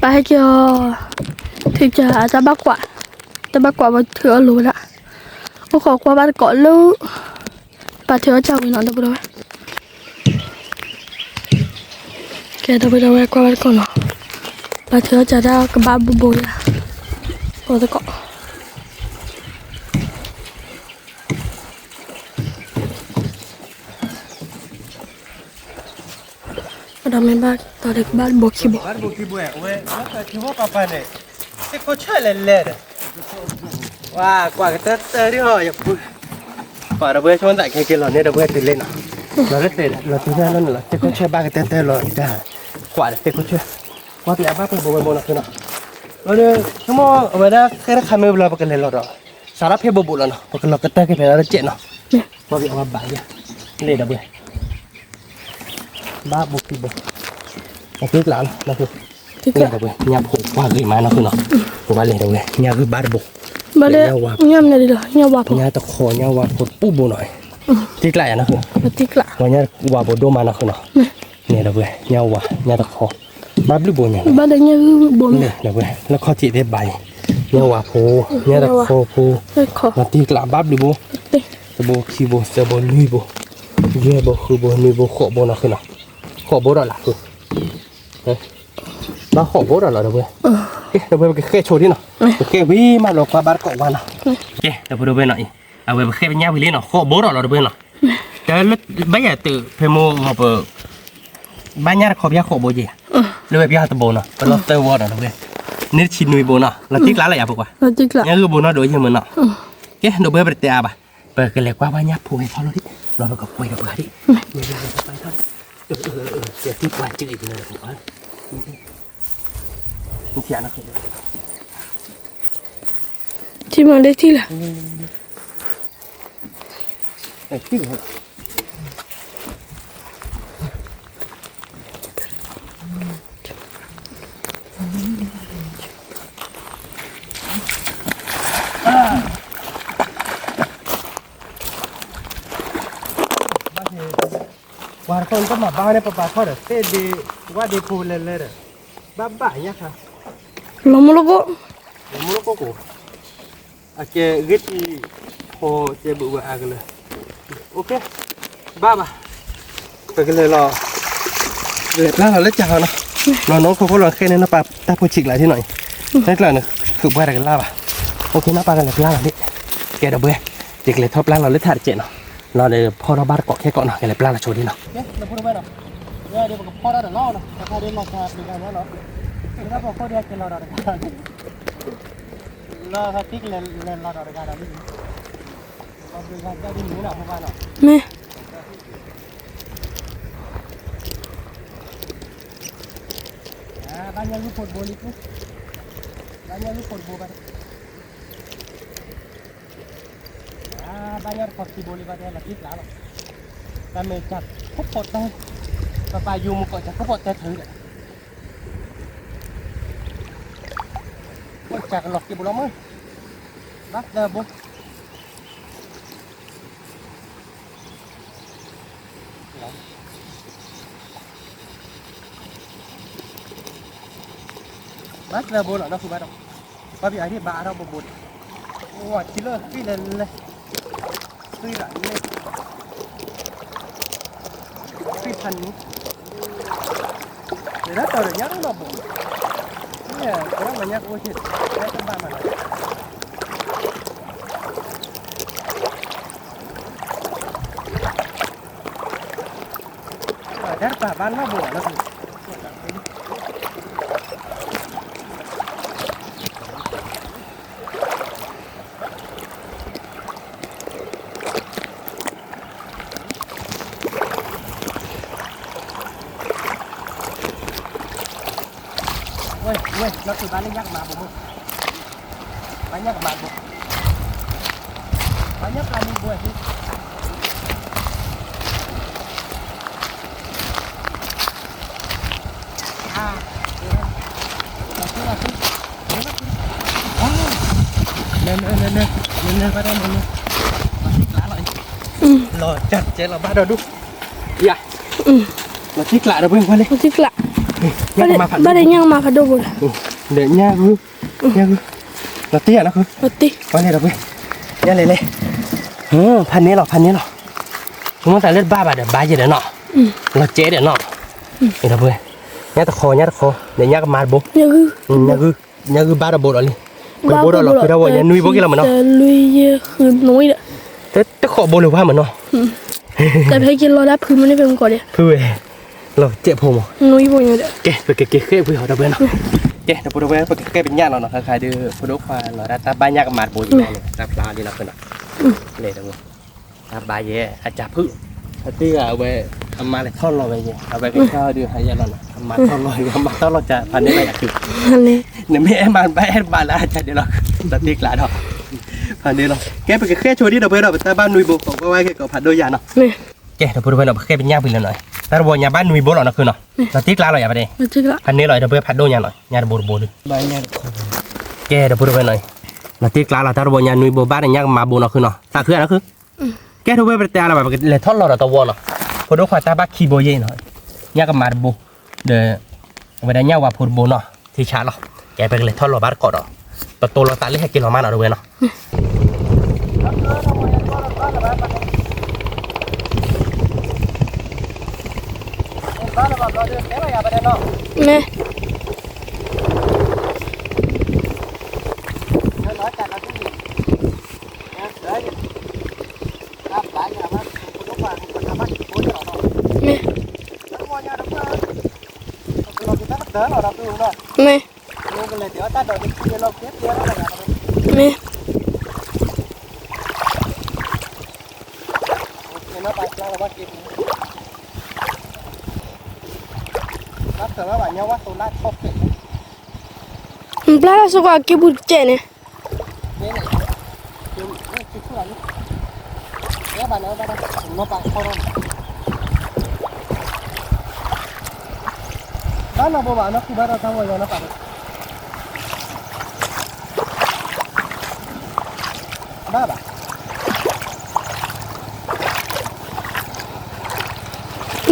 ပၢ်ဟဲက့ၤအီၤ ထုးကၢ်အတၢ်ဘၣ်ကွၢ်, တၢ်ဘၣ်ကွၢ်ဝဲထုးအီၣ်လိၤဝဲဒၣ်, အိၣ်ခိးကွၢ်ဘၣ်တကိးလၢ ပၢ်ထုးအီၣ်ကၢ်ဝံၤနီၤ ဒီပုၢ်ဒီဝဲၢ် ကဲ ဒီပုၢ်ဒီဝဲၢ်ကွၢ်ဘၣ်တကိးနီၤ, ပၢ်ထုးအီၣ်ကၢ်တၢ်ကဘၣ်ဘိဘိယါ, အိၣ်တကိး အဒီးမ့ၢ်ဘၣ်တၢ်ဒီးကဘၣ်တဘိခံဘိ, ဘၣ်တဘိခံဘိဝဲ, ဝဲခံဘိပၢ်ပၢ်န့ၣ်, သ့ၣ်ခိၣ်ဆၢၣ်လဲၤလဲၤဒီး, ဝါ ကွၢ်ကတၢၢ်တၢၢ်ဒ်ဟီၣ်ယပူၤ, ပှၤဒီပုၢ်ဝဲၢ်ဆိသးခဲက့ၤလီၤန့ၣ် ဒီပုၢ်ဝဲၢ်တုၤလ့နီၤ, လီၤလၢတဲာ်လီၤတုၤဖဲလီၤန့ၣ်လီၤ သ့ၣ်ခိၣ်ဆၢၣ်ဘၣ်ကတၢၢ်တၢၢ်လီၤတၢ်, ကွၢ်ဒီးသ့ၣ်ခိၣ်ဆၢၣ်, ကွၢ်ပျဲအဘၣ်ဖဲဘိဝဲဘိနီၤဖဲနီၤ, လီၤဒီး, ဆိကမိၣ်အဝဲဒၣ်ဃဲတခါမ့ၢ်ဘျီပကလဲၤလီၤဒီး, စးထီၣ်ဖဲဘိဘိလီၤနီၤ ပကလီၤကတၢၢ်က့ၤဖဲလီၤတစဲးနီၤ, ကွၢ်ပျဲအဝဲဘၣ်ယါ, လဲၤဒီပုၢ်ဝဲၢ် ဘၣ်ဘိခံဘိ, အသံကျးလီၤနီၤ, လဲၤဒီပုၢ်ဝဲၢ် ညၣ်ဖိကွၢ်ဂ့ၤမးနီၤနီၤ, ပဘၣ်လဲၤဒီပုၢ်ဝဲၢ် ညၣ်ဂုၢ်ဘၣ်တဘိ, ညၣ်ဝါ, ညၣ်တခီ ညၣ်ဝါဖိတပူၤဘိနီၤ, သံကျးယါနီၤ, ပှၤညၣ်ဝါဖိဒိၣ်မးနီၤနီၤ, န့ၣ်ဒီပုၢ်ဝဲၢ် ညၣ်ဝါ ညၣ်တခီ, ဘၣ်ဘျုးဘိညါ, ဘၣ်ဒီးညၣ်ဂုၢ်ဘိမး, ဒီပုၢ်ဝဲၢ် လၢခီၣ်ထံးသ့ၣ်ဘၣ်အံၤ, ညၣ်ဝါဖိ, ညၣ်တခီဖိ, ပှၤသံကျးဘၣ်ဘျုးဘိ, တဘိခံဘိသၢဘိလွံၢ်ဘိ, ယဲၢ်ဘိဃုဘိနွံဘိဃိးဘိနီၤနီၤ, ဃိးဘိဒီးလၢဃု ဘၣ်ဃိးဘိဒီးလီၤဒီပုၢ်ဝဲၢ်, ကဲ ဒီပုၢ်ဝဲၢ်ပကဃဲၣ်ဆိဒ်နီၤ, ပဃဲၣ်ဝံၤမးလီၤကွၢ်ဘၣ်တကိးဝါနီၤ, ကဲ ဒီပုၢ်ဝဲၢ်နီၤအံၤ, အဝဲပဃဲၣ်ပညၣ်ဝံၤလံနီၤ ဃိးဘိဒီးလီၤဒီပုၢ်ဝဲၢ်နီၤ, တၢ်လၢဘၣ်ယၤတုၤဖဲမိၢ်ဂီၤပ ဘၣ်ညၣ်တခီပယါဃိးဘိက့ၤ, လၢဝဲပယါတဘိနီၤ ပလီၢ်သၢဝီဒီးဒီပုၢ်ဝဲၢ်, န့ၢ်တဆံနွံဘိနီၤ လီၤတံၢ်ကျါလၢယၤဖိခွါ, ညၣ်ဂုၢ်ဘိနီၣ်ဒိးယဲၢ်မုၢ်နီၤ, ကဲ ဒီပုၢ်ဝဲၢ်ပတတဲအါဘၣ်, ပကလဲၤကွၢ်ဘၣ်ညၣ်ဖိဟဲထီၣ်လီၤဒံး, လီၤပကပှဲၤဒီးပှၤဒံး, ပှၤကံၣ်အံၤန့ၣ်, ထံမၤလၢထံလၢ ပှၤတခီတမၤဘၣ်န့ၣ် ပပာ်ထီၣ်ဒီး သ့ၣ်ဒ့ ဝၣ်ဒ့ဖိလဲၤလဲၤဒီး ဘၣ်ဘၣ်ညါခါ, လီၤမူလီၤကိး, လီၤမူလီၤကိးကိး, အကဲဂ့ၢ်ထံ ဖိကဲဘုးဝဲအါကလၢာ်, ဘၣ်ဘၣ်, ပကလဲၤလီၤ, လဲၤပျၢ်လီၤလၢကၢ်လီၤနီၤ, နီၢ်နီၢ်ခိခိၣ်လီၤခဲန့ၣ် နီၢ်ပၢ်တၢ်ဖိဆံးကျါထံနီၤအံၤ, တၢ်ကျါန့ၣ် ဃုာ်ပှၢ်တကလၢ်ဘၣ်, အိၣ်ခ့နီၢ်ပၢ်ကလဲၤပျၢ်လီၤဒံး, ကဲဒီပုၢ်ဝဲၢ်, ယကလဲၤထီၣ်ပျၢ်လီၤလၢထးတစဲးနီၤ, လီၤဒီးဖီၣ်ထီၣ်ဘၣ်တကိးခဲကိးနီၤ ကလဲၤပျၢ်လီၤဆိဒ်နီၤ, ကဲ လၢဖိတဝဲနီၤ, ဝဲဒၣ်ပကဖီၣ်ထီၣ်ဒီးလီၤနီၤ တခါဒ်လီၤကပျံၤဂၤညါနီၤ, တခါဖိခိၣ်ဒ်အကဲလီၤဒီးတခါ လီၤသံကလဲၤလဲၤလီၤဒီးတဂၤဒီးလံ, မ့ၢ် ဘၣ်ညၣ်ဂုၢ်ဖိတဘိလံ, ဘၣ်ညၣ်ဂုၢ်ဖိတဘိဘၣ်, ဘၣ်ညၣ်တခီခံဘိလံဘၣ်တဲလီၤတံၢ်ကျါလီၤ, တၢ်မ့ၢ်ကၢ်ခိၣ်ဖိတဲ, ပပာ်ယိၤမူကိးကၢ်ခိၣ်ဖိတဲထုးဒီး အိၣ်ကၢ်ကလီၤက့ၤဘိလီၤမုၢ်, ဘၣ်သၢဘိ, ဘၣ်သၢဘိလီၤ နီၢ်ဃုဘၣ်ဒီး, ဘၣ်ဘံအဟ့ၣ်ဘၣ်အါထီၣ်ဘိဘိဒီး, ဝါထံလၢဃံလဲၤလဲၤ, ဃံရၤန့ၣ် ဃံဖးန့ၣ်, လဲၤဒၣ်တီၤဒီးညၣ်အိၣ်နီၢ်ဘိ, မ့ၢ်ကရၢမညၣ်ကအိၣ်က့ၤ, တၢ်တဘၣ်မးနီၤ တၢ်တပာ်ဘၣ်နီၢ်ဘိဘၣ်လီၤ, ဝဲ ဝဲ လီၤထုးဘၣ်လၢညၣ်ကမၤဘိမုၢ်, ဘၣ်ညၣ်ကမၤဘိ, ဘၣ်ညၣ်ပျၢ်မုၢ်ဘိ, လဲၤလဲၤလဲၤလဲၤလဲၤ ဘၣ်တၢ်လဲၤလဲၤ ဘၣ်သံကျါလီၤအံၤ လီၤကဲလီၤဘၣ်ဒီးဒူၣ်, ယၤ, လီၤတံၢ်ကျးဒီးပှဲၤလံ, လီၤတံၢ်ကျး, ဘၣ်ဒီးညၣ်ကမါဖးဒိၣ်, ဒီးညၣ်ဂုၢ်, ညၣ်ဂုၢ်, လီၤတံၢ်ယၤနီၢ်ဃု, ပှဲၤလံဒီးပှဲၤ, ညၣ်လဲၤလဲၤ, ဖးန့ၢ်လီၤ ဖးန့ၢ်လီၤ, မ့ၢ်တၢ်လၢတဘၣ်ဘၣ်ဒီးဘၣ်ယဲဒီးနီၤ, လီၤကဲဒီးနီၤ, ဒီးပှဲၤ, ညၣ်တခီ ညၣ်တခီ, ဒီးညၣ်ကမါတဘိ, ညၣ်ဂုၢ်, ညၣ်ဂုၢ်ဘၣ်ဒီးဘိဒီးလံ, ပဘိဒီးလီၤ ဖုထီၣ်ဝဲ ညၣ်နွံဘိက့ၤလီၤမးနီၤ, တဃိးဘိလၢၤဝဲမးနီၤ, တဖဲက့ၤလီၤဒၣ်ဖုမ့ၢ်န့ၣ်ဖဲမကီးဒီး, ဖုဝဲ, လီၤကဲဖိမး, ကဲ ပကက့ၤဃဲၣ်ဖုဟီဒီးပှဲၤနီၤ, ကဲ ဒီးပှဲၤဒီးပှဲၤ ပကဃဲၣ်ပညၣ်လီၤနီၤ ခါခါဒီး ဖိဒိၣ်ခွါလီၤဒၣ်တၢ်ဘၣ်ညၣ်ကမါတဘိယဲန့ၣ် တၢ်ဖျါလံနီၤဖုနီၤ, လဲၤတဘိ, တၢ်ဘၣ်ယဲ အစၢ်ဖု, အတ့ၢ်အဝဲ, အမါလဲၤထီၣ်လီၤဝဲယဲ အဝဲကစၢ်ဒုးဟးယဲလီၤနီၤ အမါထီၣ်လီၤ အမါထီၣ်လီၤစၢ်ဖးန့ၢ်လီၤယၤခု, နမ့ၢ်အဲၣ်မါဘၣ်အဲၣ်ဘၣ်လၢအစၢ်ဒဲးလီၤ, တၢ်တ့ၢ်ကျးဒီး, ဖးန့ၢ်လီၤ ကဲ ပကဃဲၣ်ဆိဒံးဒီးပှဲၤဒီး ပတၢ်ဘၣ်နွံဘိ ကိးဝဲက့ၤကိးဖးဒိၣ်ယၤနီၤ, ကဲ ဒီးပှဲၤဒီးပှဲၤနီၤ ပဃဲၣ်ပညၣ်ပံၤလၢနီၤ, တၢ်တဘိညါဘၣ်နွံဘိလီၤနီၤဖုနီၤ, တၢ်တ့ၢ်ကျးလီၤယၤပဒဲး, ဖးန့ၢ်လီၤဒီးပှဲၤဖးဒိၣ်ညါနီၤ ညါတဘိတဘိဒုး, ကဲဒီးပှဲၤဒီးပှဲၤနီၤ, တၢ်တ့ၢ်ကျးလီၤ တၢ်တဘိညါနွံဘိဘၣ်ဒီးညၣ်ကမါဘိနီၤဖုနီၤ သးခုနီၤဖု, ကဲ ဒီးပှဲၤပတဲလီၤဘၣ် ပကလဲၤထီၣ်လီၤဒီးတဝီနီၤ, ဖိဒိၣ်ခွါတၢ်ဘၣ်ခံဘိယဲနီၤ, ညၣ်ကမါတဘိ, ဒီး, အဝဲဒၣ်ညၣ်ဝါဖိတဘိနီၤ ထံဆးလီၤ, ကဲ ပကလဲၤထီၣ်လီၤဘၣ်တကိးဒီး, ပတိၤလီၤသးလၢဟဲက့ၤလီၤမးနီၤ ဒီးပှဲၤနီၤ မ့ၢ်, မ့ၢ်, မ့ၢ်, မ့ၢ် နဘျါလီၤစ့ၢ်ကီး က့ၤပူၤတကဲးန့ၣ်, ဘၣ်နီၢ်ဘိဘၣ်နီၢ်ခူဘၣ်ဒီးတၢ်ဝီၤယၤနီၢ်ပၢ်, ဘၣ်ဘၣ်,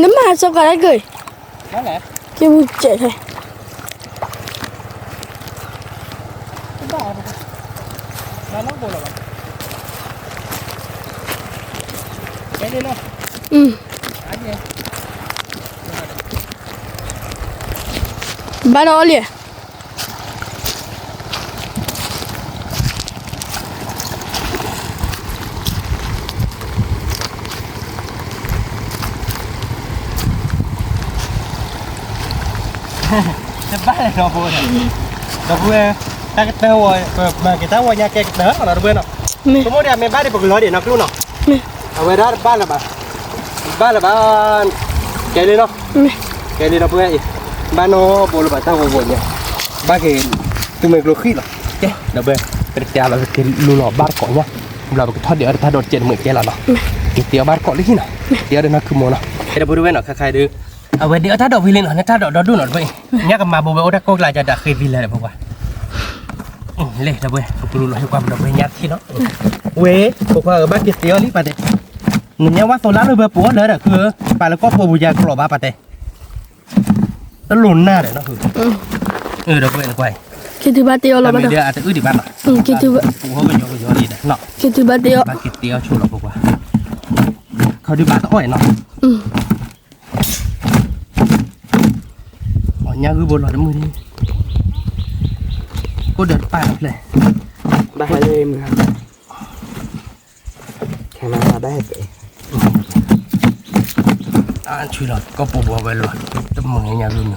နမၤစ့ၢ်ကီးတၢ်ဂ့ၤ, က့ၤပူၤတကဲးထဲ ဘၣ်နီၢ်အီၤလံ, တဘၣ်လဲၣ်ဒီပုၢ်ဝဲၢ်, ဒီပုၢ်ဝဲၢ်, တၢ်ကတၢၢ်ဝဲ, ပမၤက့ၤတၢ်ဝီညါကဲကတၢၢ်လီၤဒီပုၢ်ဝဲၢ်နီၤ, ဆိကမိၣ်ဒ်အမ့ၢ်ဘၣ်ဒံးပကလီၤဒံးနီၢ်ကျိနီၤ, အဝဲဒၣ်တဘၣ်လၢၤဘၣ်, ဘၣ်လၢၤဘၣ်, ကဲလံနီၤ, ကဲလံဒီပုၢ်ဝဲၢ်အံၤ, ဘၣ်နီၢ်ဘိလၢၤဘၣ်တၢ်ဝီဝီညါ, ဘၣ်က့ၤ, သူမ့ၢ်ကျိဃံလီၤ, ကဲ, ဒီပုၢ်ဝဲၢ်, ပတတဲအီၤလီၤ ပက့ၤလူလီၤဘၣ်တကိးညါ, ဘျီပကထီၣ်ဒံးအီၣ်တၢ်ဒိးတကဲးတမုာ်ကဲလီၤနီၤ, က့ၤတဲအီၤဘၣ်တကိးလၢဟံၣ်နီၤ, တဲအီၤဒီးနီၢ်ခုမိၢ်နီၤ, ဒီပုၢ်ဝဲၢ်နီၤ ခါခါဒီး, အဝဲဒံးအီၣ်တၢ်ဒိးဖဲလံနီၤ နတၢ်ဒိးဒီဒူၣ်နီၤတပၢၢ်အံၤ, ညၣ်ကမၤဘိဝဲအိၣ်တၢ်ကိၢ်ကျါကဒီးဃ့သံလဲၣ်ဒီးဖိခွါ လဲၣ်ဒီပုၢ်ဝဲၢ် ပကလူလီၤဟ့ၣ်ကွၢ်ပဒီပုၢ်ဝဲၢ်ညါတထံၣ်နီၤ, ဝဲ, ဖိခွါဧၢ ဘၣ်က့ၤတ့အီၤလံပာ်တဲ, နညါဝဲသိးလါလၢဘၢပှၤလၢဒီးခု, ပာ်လၢကီၢ်ပူၤပူၤယၤကျိးဘၣ်ပာ်တဲ, တလိၣ်နၢ်ဒီးနီၤ, ဒီပုၢ်ဝဲၢ်နကွၢ်, က့ၤတုၤဘၣ်တ့အီၤလီၤဘၣ်ဒီး, အတအုၣ်ဒံးဘၣ်နီၤ, က့ၤတုၤဘၣ်တ့အီၤ, က့ၤတုၤဘၣ်တ့အီၤဆိၣ်လီၤဖိခွါ, ခီဒုးဘၣ်တအီၣ်အံၤနီၤ ညၣ်ဂုၢ်ဘိလီၤတမုာ်လံ, ကိၣ်ဒီးတပၢ်လီၤဖျဲၣ်, ဘၣ်ဟဲလၢမုၢ်, ခဲမးဘၣ်ဟဲပှဲၤ, အါဆူလီၤ ကီၢ်ပူၤဘိဝဲလီၤ, တမုာ်ညၣ်ဂုၢ်မီၤ,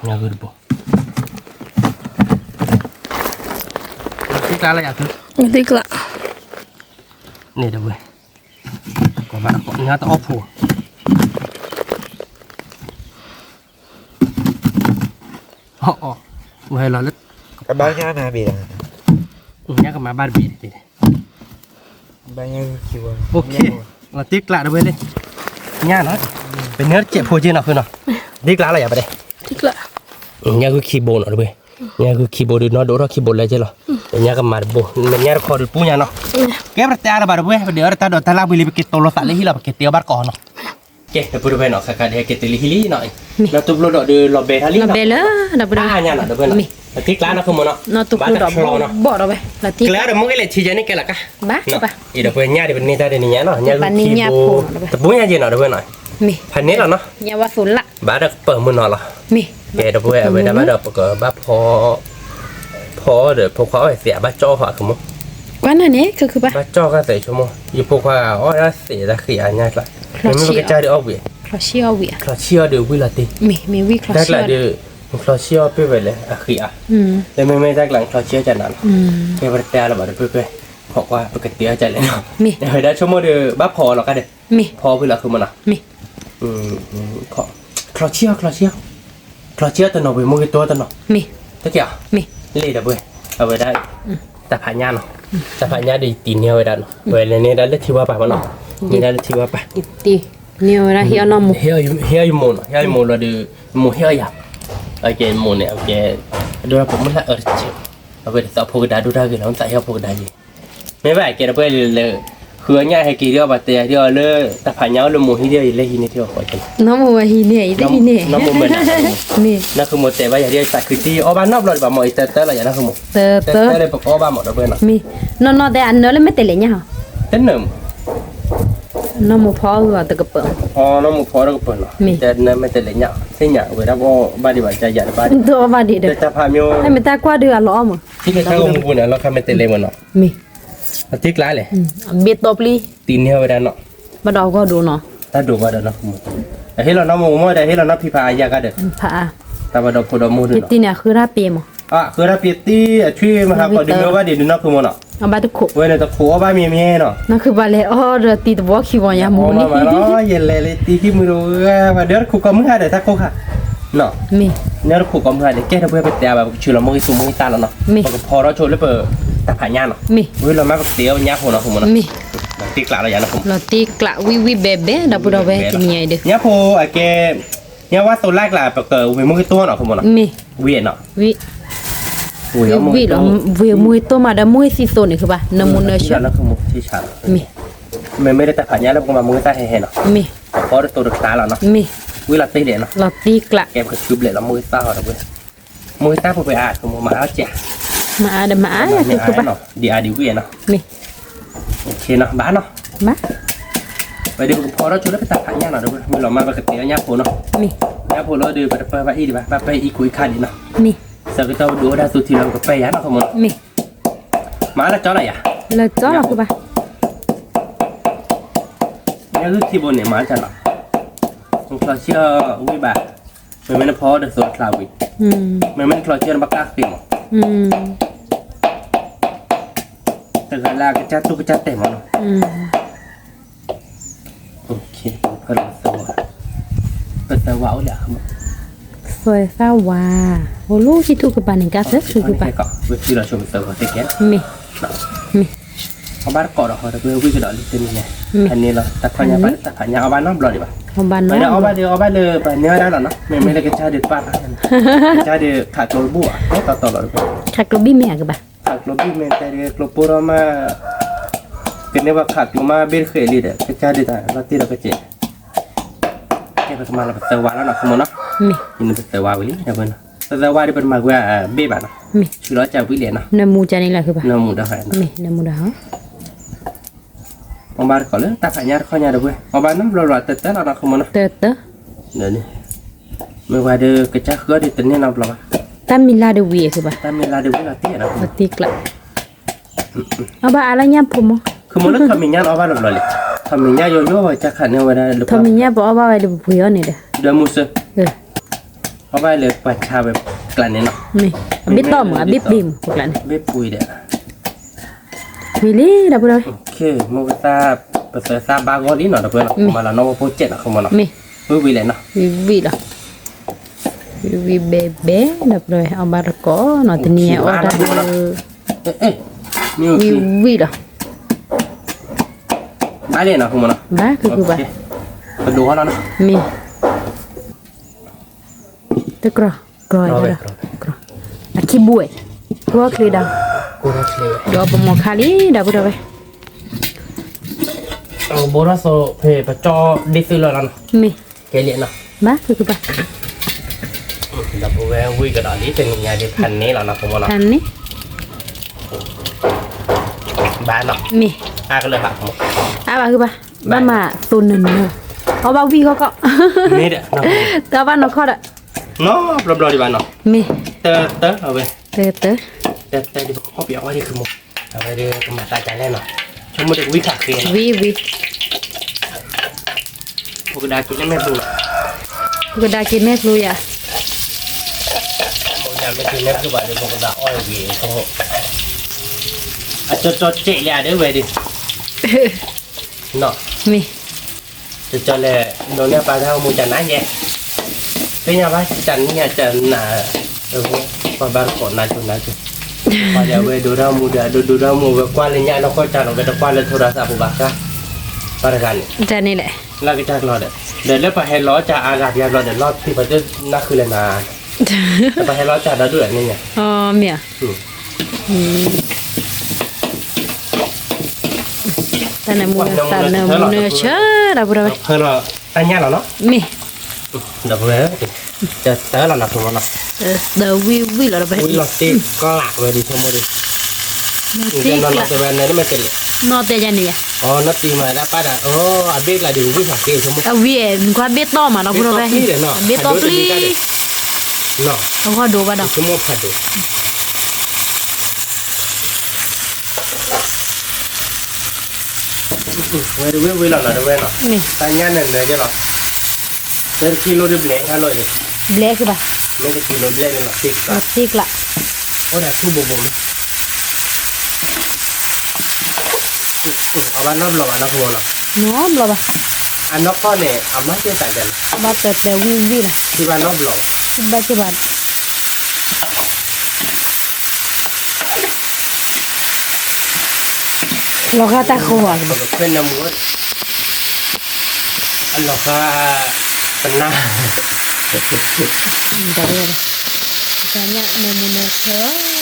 ညၣ်ဂုၢ်တဘိ, သံကျါလၢယၤသု, သံကျါ, န့ၣ်တဝဲ ကီးဘၣ်တကိးညါတအီၣ်ဖိ, အီၣ်အီၣ်, ဝဲလီၤလၢ, ကဘၣ်ညါနၤဘ့ၣ်လီၤ, ညါကမၤဘၣ်တဘ့ၣ်န့ၣ်, ဘၣ်ညါ, လီၤတံၢ်ကျးတဝဲလံ, ညါနီၤ, ပန့ၢ်တစဲးဖိက့နီၤဃုနီၤ, တံၢ်ကျါလီၤယၤပဒဲး, ညါဂုၢ်ခံဘိနီၤတဝဲ, ညါဂုၢ်ခံဘိဒုးနီၢ်ဒိၣ်ထီၣ်ခံဘိလဲက့လီၤ ညၣ်ကမၤတဘိ ညၣ်တခီဒုးပူညါနီၤ, ကဲပတဲအါလၢၤဘၣ်ဒီပုၢ်ဝဲၢ် ပဒုးအီၣ်တၢ်ဒီးတၢ်လၢ်ဘှံးလံ ပက့ၤတိလိာ်သးလၢဟံၣ်လီၤ ပက့ၤတဲအီၣ်ဘၣ်တကိးနီၤ, ကဲ ဒီပုၢ်ဝဲၢ်နီၤ ခါခါဒ်ဟဲက့ၤတုၤလၢဟံၣ်လံနီၤ, နီၢ်တူၢ်ဖျိဒီးဒုးလီၤဘဲထါလံနီၤ, လီၤဘဲလၢ ဒီပုၢ်ဝဲၢ် အါညါနီၤ ဒီပုၢ်ဝဲၢ်နီၤ, ပတံၢ်ကျါနီၤ ဃုမူနီၤ, ဘၣ်တချီနီၤ, ကျဲဒီးမ့ၢ်ဂ့ၤလဲၣ်ထံယဲန့ၣ်ကဲလၢ်ကါ, အံၤဒီပုၢ်ဝဲၢ် ညၣ်ဒ်ပန့ၢ်တၢ်ဒ်န့ၣ်ညါနီၤ, ညၣ်ဂုၢ်ခံဘိ, တဘိညါက့ၤနီၤ ဒီပုၢ်ဝဲၢ်နီၤ, ဖးန့ၢ်လီၤနီၤ, ဘၣ်ဒီးကပၢၤမုၢ်နီၤလီၤ, ကဲဒီပုၢ်ဝဲၢ် အဝဲဒၣ်ဘၣ်ဒီးပကဘၣ်ဖီ ဖီဒီးဖိခွါအီၣ်သ့ၣ်အဘၣ်ကၠီၣ်ဃီအကမိၢ်, ဘၣ်ကၠီၣ်ဃီသ့ၣ်ဆိကမိၢ် ယဖိခွါအီၣ်ဒၣ်သ့ၣ်တၢ်ဃံအါညါကျါ, မ့မ့ၢ်ပကစၢ်ဒုးအီၣ်ဝံၤ, ချီဆံၣ်အီၣ်ဒုးဝံၣ်လီၤတ့ၢ်, တၢ်ကျါဒုး, ချီဆံၣ်အီၣ်ပ့ၢ်ဝဲလဲၣ် အဃံအါ, လၢမ့မ့ၢ်တၢ်ကျါ ချီဆံၣ်အီၣ်ကနၤလီၤ, ကဲပတဲအါလၢၤဘၣ်ဒီပုၢ်ဝဲၢ်, ဖီကွၢ် ပကတဲအီၣ်ကလဲၣ်နီၤ, ဝဲဒၣ်ဆိကမိၣ်ဒီး ဘၣ်ဖီအီၤလီၤကါဒီး, ဖီဖဲလီၤဃုမူနီၤ, ချီဆံၣ်အီၣ် ချီဆံၣ်အီၣ်, ချီဆံၣ်အီၣ်တနီၤ ဝံၤမူဂ့ၤတိၢ်တနီၤ, တက့ၢ်, လ့ၣ်ဒီပုၢ်ဝဲၢ်, အဝဲဒၣ်, တၢ်ဖးညၣ်နီၤ, တၢ်ဖးညၣ်ဒီးယတံၤန့ၢ်ဝဲဒၣ်နီၤ, ဝဲလဲၤန့ၢ်ဒၣ်လၢထံဝါပၤမနီၤ, န့ၢ်ဒၣ်လၢထံဝါပၤ, န့ၢ်ဝဲဒၣ်ဟ့ၣ်အီၣ်နီၢ်မူ, ဟ့ၣ်အီၣ်ယမိၢ်နီၤ, ဟ့ၣ်အီၣ်ယမိၢ်လီၤဒီး, မိၢ်ဟ့ၣ်အီၣ်ယၤ, အကဲမိၢ်န့ၣ် အကဲ, ဒိၣ်တၢ်ဖိမုၣ်လၢအအၢတစဲး, အဝဲဒၣ်သးဖိကဒါဒိၣ်တၢ်ဂ့ၤလီၤ သးဟ့ၣ်အီၣ်ဖိကဒါယဲ, မ့ၢ်ဘၣ်ကဲဒီပုၢ်ဝဲၢ်လၢ, ဃုအီၣ်ညၣ်ဟဲက့ၤဒီးအီၣ်ဘၣ် တဲယၤဒ်အီၤလၢ, တၢ်ဖးညၣ်အိၣ်လၢမိၢ်ဟံၣ်ဒီး ယလဲၤဟံးန့ၢ်ထံအီၣ်ဃီ, နီၢ်မူဝဲဟံးန့ၢ် ယလဲၤဟံးန့ၢ်, နီၢ်မူဝဲဒၣ်, နီၢ်ဃုမိၢ်တဲဘၣ်ယၤဒ်အီၤ သးခုတံၢ်အီၣ်ဘၣ်နီတဘျီဒံးဘၣ် မ့ၢ်အံၤတၢတၢလီၤယၤနီၢ်ဃုမိၢ်, တၢတၢလၢပကအီၣ်ဘၣ်မးဒီပုၢ်ဝဲၢ်နီၤ, နီၢ်နီၢ်တဲအနၢလၢမ့ၢ်တဲလဲၤညၣ်ဟီ, တနၢ, နီၢ်မူဖီအီၣ်ဂီၤတကပၤ, နီၢ်မူဖီအီၣ်တကပၤနီၤ, တဲနၢမ့ၢ်တဲလဲၤညၣ် သ့ၣ်ညါဝဲဒၣ်ဘၣ်ဒံးဘၣ် ကယၤတဘၣ်ဒံး, တအီၣ်ဘၣ်ဒံးဒီး, တၢ်ဖးမ့ၢ်, မ့ၢ်တၢ်ကွၢ်ဒုးအလီၤအီၣ်မး, ထံၣ်ကဲတၢ်ဂီၤမူပူၤန့ၣ် အလီၤခါမ့ၢ်တဲလဲၤမးနီၤ, မ့ၢ်, အတံၢ်ကျါလဲၣ်, ဘ့ၣ်တီပျံၤ, တံၢ်န့ၢ်ဝဲဒၣ်နီၤ, ဘၣ်ဒီးအဂီၢ်ဒိၣ်နီၤ, တၢ်ဒိၣ်ဘၣ်ဒီးနီၤ, အဟ့ၣ်လီၤနီၢ်မူမ့ၢ်ဒီးဟ့ၣ်လီၤနီၢ်ဖံဖးအယၤကါဒီး, ဖးအါ, တၢ်ဘၣ်ဒီးဖိဒီးမိၢ်ဒုးနီၤ, ယတံၢ်န့ၣ်အဃုတၢ်ပ့ၤမး, အဃုတၢ်ပ့ၤတံၢ် အထွံၣ်မဟါကီးဒုးနၢဘၣ်ဒံးဒုးနီၢ်ဃုမိၢ်နီၤ, အဘၣ်တခိး, ဝဲန့ၣ်တခိးအီၣ်ဘၣ်မ့ၢ်မ့ၢ်နီၤ, နီၢ်ဃုဘၣ်လဲၤအီၣ်ဒီးတံၤတဘီခံဘီညါမူန့ၣ်, ယလဲၤလၢတံၤခံမုၢ်တဝဲ ပှၤဒုးတခိးကီၢ်မုၢ်ဟါဒီးတၢ်ခိၣ်ခါ, မ့ၢ်, နတခိးကီၢ်မုၢ်ဟါဒီး ကဲဒီပုၢ်ဝဲၢ်ပတဲဘၣ် ပကဆူးလီၤမုၢ်ဂ့ၤသူၣ်မုၢ်ဂ့ၤသၣ်လီၤနီၤ, ပကဖီထီၣ်ဆိလၢပ, တၢ်ဖးညၣ်နီၤ, ဝံၤလီၤမးပကတဲအီၣ်ညၣ်ဖိနီၤဃုမိၢ်နီၤ, တံၢ်ကျါလီၤယၤနီၤဃုမိၢ်, လီၤတံၢ်ကျါဝံၣ်ဝံၣ်ဘဲဘဲ ဒီပုၢ်ဒီဝဲၢ်တနံၤအံၤဒီး, ညၣ်ဖိအကဲ, ညၣ်ဝါသိလၢကျါ ပကဝံၤမုၢ်ဂ့ၤတိၢ်နီၤဃုမိၢ်နီၤ, မ့ၢ်, ဝံၤနီၤ, ဝံၤလီၤ, ဝံၤမုၢ်ဂ့ၤတိၢ်မးဒီးမုၢ်ဂ့ၤသံသိးန့ၣ်ဃုဘၣ် နမူနၢဆၢ, မ့ၢ်, မ့မ့ၢ်လၢတၢ်ဖးညၣ်လၢပကမၤမုၢ်ဂ့ၤသၣ်ဟဲဟဲနီၤ, မ့ၢ်, ပဖီတသိးတချါလီၤနီၤ, မ့ၢ်, ဝံၤလီၤတံၢ်လဲၣ်နီၤ, လီၤတံၢ်ကျါ, ကဲပကဆူးဘျဲးလီၤမုၢ်ဂ့ၤသၣ်ဟီဒီပုၢ်ဝဲၢ်, မုၢ်ဂ့ၤသၣ်ဖိဖဲအါ မၤအါစၢ်, မၤအါဒီးမၤအါ, ဒ်အါဒ်ဝံၣ်နီၤ, မ့ၢ်, ဘၣ်နီၤ, ဝဲဒၣ်ပကဖီထီၣ်ဆိလၢပတၢ်ဖးညၣ်နီၤဒီပုၢ်ဝဲၢ် မ့ၢ်လီၤမးပကတဲအီၣ်ညၣ်ဖိနီၤ, မ့ၢ်, ညၣ်ဖိလီၤဒီးပတပၢၢ်ဘၣ်အံၤဒံးဘၣ် ဘၣ်ပၢၢ်အံၤခိၣ်အံၤခါဒံးနီၤ, မ့ၢ်, ဆၢကတီၢ်ပဒုးအိၣ်ဒၣ်သူထံလီၤပကပၢၢ်ယၤနီၤဃုမိၢ်နီၤ, မ့ၢ်, မၤလၢကၠီလီၤယၤ, လၢကၠီလီၤဃုဘၣ် ညၣ်ဂုၢ်ခံဘိန့ၣ် မၤစၢၤနီၤ, နချီဆံၣ်အီၣ်ဝံၣ်ဘၣ်, မ့မ့ၢ်နဖီအီၣ်ဒီးသိးတချါဝံၤ, မ့မ့ၢ်နချီဆံၣ်အီၣ်နဘၣ်ကၢ်ဃ့မး, တဂၤလၢအကစၢ်တူၢ်ကစၢ်တဲာ်မးနီၤ, ဖဲလီၤသၢဝါ, ပသၢဝါအိၣ်လၢအမး, သၢဝါ, အိၣ်လၢဟံၣ်ထူၣ်ကပၤန့ၣ် ကါသၢဆူကပၤ, မ့ၢ်, မ့ၢ် အီၣ်ဘၣ်တကိးဒီးဟီဒီး ပဝံၣ်ကဒီးလံတနံၤန့ၣ်, ဖဲန့ၣ်လီၤ တၢ်ခီညါဘၣ်လၢတၢ်ဖးညၣ်အီၣ်ဘၣ်နီတဘျီဒံးဘၣ်, အီၣ်ဘၣ်ဒီးအီၣ်ဘၣ်လၢပှၤန့ၢ်ဝဲဒၣ်လီၤနီၤ, မ့မ့ၢ်လၢကစၢ်ဒုးပာ်ဖး, ကစၢ်ဒုးခးကျိတဘူၣ်ဘၣ် တီတီလီၤ, ခးကျိဘံၣ်မ့ၢ်ဧါကဘၣ်, ခးကျိဘံၣ်မ့ၢ်တဲဒုးကျိပိၢ်ထီၣ်မး, ကန့ၢ်ဘၣ်ခးကျိမးဘ့ၣ်တဃဲးလံဒီး ကစၢ်ဒုးတၢ်လီၤတံၢ်ဒီးကစဲး ကဲပကမၤလီၤပသၢဝါလီၤနီၤ ခီမီနီၤ, မ့ၢ်, ပသၢဝါဝံၤလံ, ပသၢဝါဒီးပတမၤကွံာ်ဘ့ၣ်ဘၣ်နီၤ, မ့ၢ်, ဆူးလီၤကၢ်ဝံၤလဲၣ်နီၤ, နမူကန့ၣ်လီၤဃုဘၣ်, နမူဒီး, မ့ၢ်, နမူဒီး, အီၣ်ဘၣ်တကိးလၢတၢ်ဖးညၣ်တခီညါဒီးပှဲၤ, အီၣ်ဘၣ်နီတဘျီဘျီတၢၢ်တၢၢ်လီၤနီၤ ခီမီနီၤ, တၢၢ်တၢၢ်, မ့ၢ်ဝဲဒီးကစၢ်ဃုအီၣ်ဒီးတန့ၢ်နီတဘျီဘၣ်, တၢ်မံၤလါဒီးဝံၤဃုဘၣ်, တၢ်မံၤလါဒီးဝံၤလီၤတံၢ်နီၤ, တံၢ်ကျါ အီၣ်ဘၣ်အါလၢညၣ်ဖိမး, ခီမီလၢထီးမံၤညၣ်အီၣ်ဘၣ်လီၤဘျီလံ, ထီးမံၤညၣ်ယိယိဝဲကၢ်ခးန့ၢ်ဝဲဒၣ်လၢ, ထီးမံၤညၣ်ပအီၣ်ဘၣ်ဝဲဒီးပပှ့ၤအီၣ်န့ၣ်ဒီး, ဒီးမူစၢ, အီၣ်ဘၣ်လၢပှၤဆါဝဲကျါန့ၣ်နီၤ, မ့ၢ်, အဘ့ၣ်တီၢ်မး အဘ့ၣ်ပ့ၤမး ပကျါန့ၣ်, ဘ့ၣ်ပှ့ၤဒီး ဝံၤလံဒီပုၢ်ဒီဝဲၢ်, မုၢ်ကသၣ်, ပသၢသၣ်ဘၣ်ဂီၢ်လံနီၤ ဒီပုၢ်ဝဲၢ်နီၤ, မ့ၢ်လီၤနီၢ်ဝဲဖိကဲးနီၤ ခီမီနီၤ, မ့ၢ်, ဝံၤဝံၤလံနီၤ, ဝံၤဝံၤလီၤ, ဝံၤဝံၤဘဲဘဲ ဒီပုၢ်ဒီဝဲၢ် အီၣ်ဘၣ်တကိးနီၤ တနံၤအံၤအီၣ်တၢ်ဒီး, ဝံၤဝံၤလီၤ, ဘၣ်လံနီၤ ခီမီနီၤ, ဘၣ်, ကဒိၣ်ဟီလီၤနီၤ, မ့ၢ်, တကြၢး, ကြၢး, အခံဘိဝဲ, ကီၢ်ချ့ဒီး, ဒီးပမိၢ်ခါလံ ဒီပုၢ်ဒီဝဲၢ်, ဘိထီၣ်သိဖဲပကၠီဒ့သုလၢ်လီၤနီၤ, မ့ၢ်, ကဲလံနီၤ, ဘၣ်, ဒီပုၢ်ဝဲၢ်ဝံၤကဒီးလံ တနံၤညါဒ်ဖးန့ၣ်လီၤနီၤ ဖိမ့ၢ်နီၤ, ဖးန့ၣ်, ဘၣ်နီၤ, မ့ၢ်, အါကလၢာ်ဘၣ်, အါဘၣ်ဟုဘၣ်, ဘၣ်မၤသိနၢၤနၢၤ, အီၣ်ဘၣ်ဝံၣ်ဂီၢ်ကီၢ်, မ့ၢ်ဒီး, တၢ်ဘၣ်နီၢ်ခီၣ်ဒီး, နီၤဘျီဘျီဒံးဘၣ်နီၤ, မ့ၢ်, တၢတၢအဝဲ, တၢတၢ, တၢတၢဒ်ပကီၢ်ပယီၤဝဲဒ်ခုမ့ၢ်, အဝဲဒ်ကမၤသးဒ်လဲၣ်နီၤ, ဆိကမိၣ်ဒ်ဝံၣ်ထီၣ်ဃ့, ဝံၣ်ဝံၣ်, ပကဒါက့ၤန့ၢ်မဲာ်ဖျိလီၤ, ပကဒါက့ၤန့ၢ်ဖျိယၤ, ပကဒါမ့ၢ်က့ၤန့ၢ်ဖျိဘၣ်ဒီး ပကဒါအီၣ်ဂ့ၤ, အကၠီကၠီစဲးလံဧါဒ်ဝဲဒ် နီၤ, မ့ၢ်, ကၠီလဲၣ်, ဒိးန့ၢ်ပာ်တၢ်အိၣ်မူကနၤယဲ, သ့ၣ်ညါဘၣ်ကနံၣ်ညါကနၤ, ပှၤဘၣ်တကိးနၤကၠိနၤကၠိ, ပှၤဒ်ဝဲဒိးတၢ်အိၣ်မူဒီး အဒိဒိးတၢ်အိၣ်မူ ဝဲကွၢ်လၢညါနီၢ်ကီၢ်ကၢ်လီၤ ဝဲတကွၢ်လၢထိရသးပူၤဘၣ်ဃး, ပှၤတဂၤန့ၣ်, တၢ်န့ၣ်လဲၣ်, လၢကစၢ်ကျီဒီး, ဒီးလၢပှၤဟဲလီၤကၢ်အါဂၤပယါဘျီဒီး လီၤထံၣ်ပှၤတနၢ်ဃုလၢနၤ, ပှၤဟဲလီၤကၢ်ဒီဒူၣ်န့ၣ်ညါ, မ့ၢ်ဧါ တၢ်နၢမူနၢသးနၢမူနၢဆၢ ဒီပုၢ်ဒီဝဲၢ်, ဖဲလီၤတၢ်ညၣ်လီၤနီၤ, မ့ၢ်, ဒီပုၢ်ဝဲၢ်, တၢတၢလီၤနီၤ ဖိမ့ၢ်နီၤ, တၢဝံၣ်ဝံၣ်လီၤဒီး ဝံၣ်လီၤတ့ကျးဝဲဒ်ဆိကမိၣ်ဒီး, နီၤတဲဝဲန့ၣ်မ့ၢ်တဲလဲၣ်, နီၤတဲယၤန့ၣ်ယၤ, အီ နီၤတံၤမၤတၢ်ပၢ်ဒၣ် အဘ့ၣ်ကျးဒ်ဝံၣ်ဖးက့ဆိကမိၣ်, အဝံၣ်အဲၣ် နကွၢ်ဘ့ၣ်တီၢ်မး ဒီပုၢ်ဒီဝဲၢ်, ဘ့ၣ်တီၢ်ပျံၤ, အဂီၢ်ဒိၣ်ဘၣ်ဒီး ဆိကမိၣ်ဖးဒိၣ် ဝဲတဝ့ၢ်ဝ့ၢ်လီၤနီၤ တဝဲၢ်နီၤ, တၢ်ညၣ်နၢၤနၢၤယဲလီၤ, တကံလိဒ်ဘျဲၣ်ညါလီၤအံၤ, ဘျဲၣ်ကဘၣ်, မ့ၢ်တကံလိဘျဲၣ်ဒ်လီၤတ့ကျး, တ့ကျး, အိၣ်ဒီးထူဘိဘိမး, အဘၣ်နီတဘျီဘၣ်နီၤ ဖိမ့ၢ်နီၤ, နီတဘျီဘၣ်, အနီၢ်ကီၢ်န့ၣ် အမၤသ့ၣ်သးကဲန့ၣ်, ဘၣ်တၢတၢဝံၣ်ဝံၣ်လီၤ, ထံဘၣ်နီတဘျီဘၣ် ဘၣ်သ့ၣ်ဘၣ် လီၤဂာ်တၢ်ဃီဧါ, ပကခွဲနၢမူ, အလီၤဂာ်, ပနၢ်, တၢ်ညၣ်နၢမူနၢဆၢ,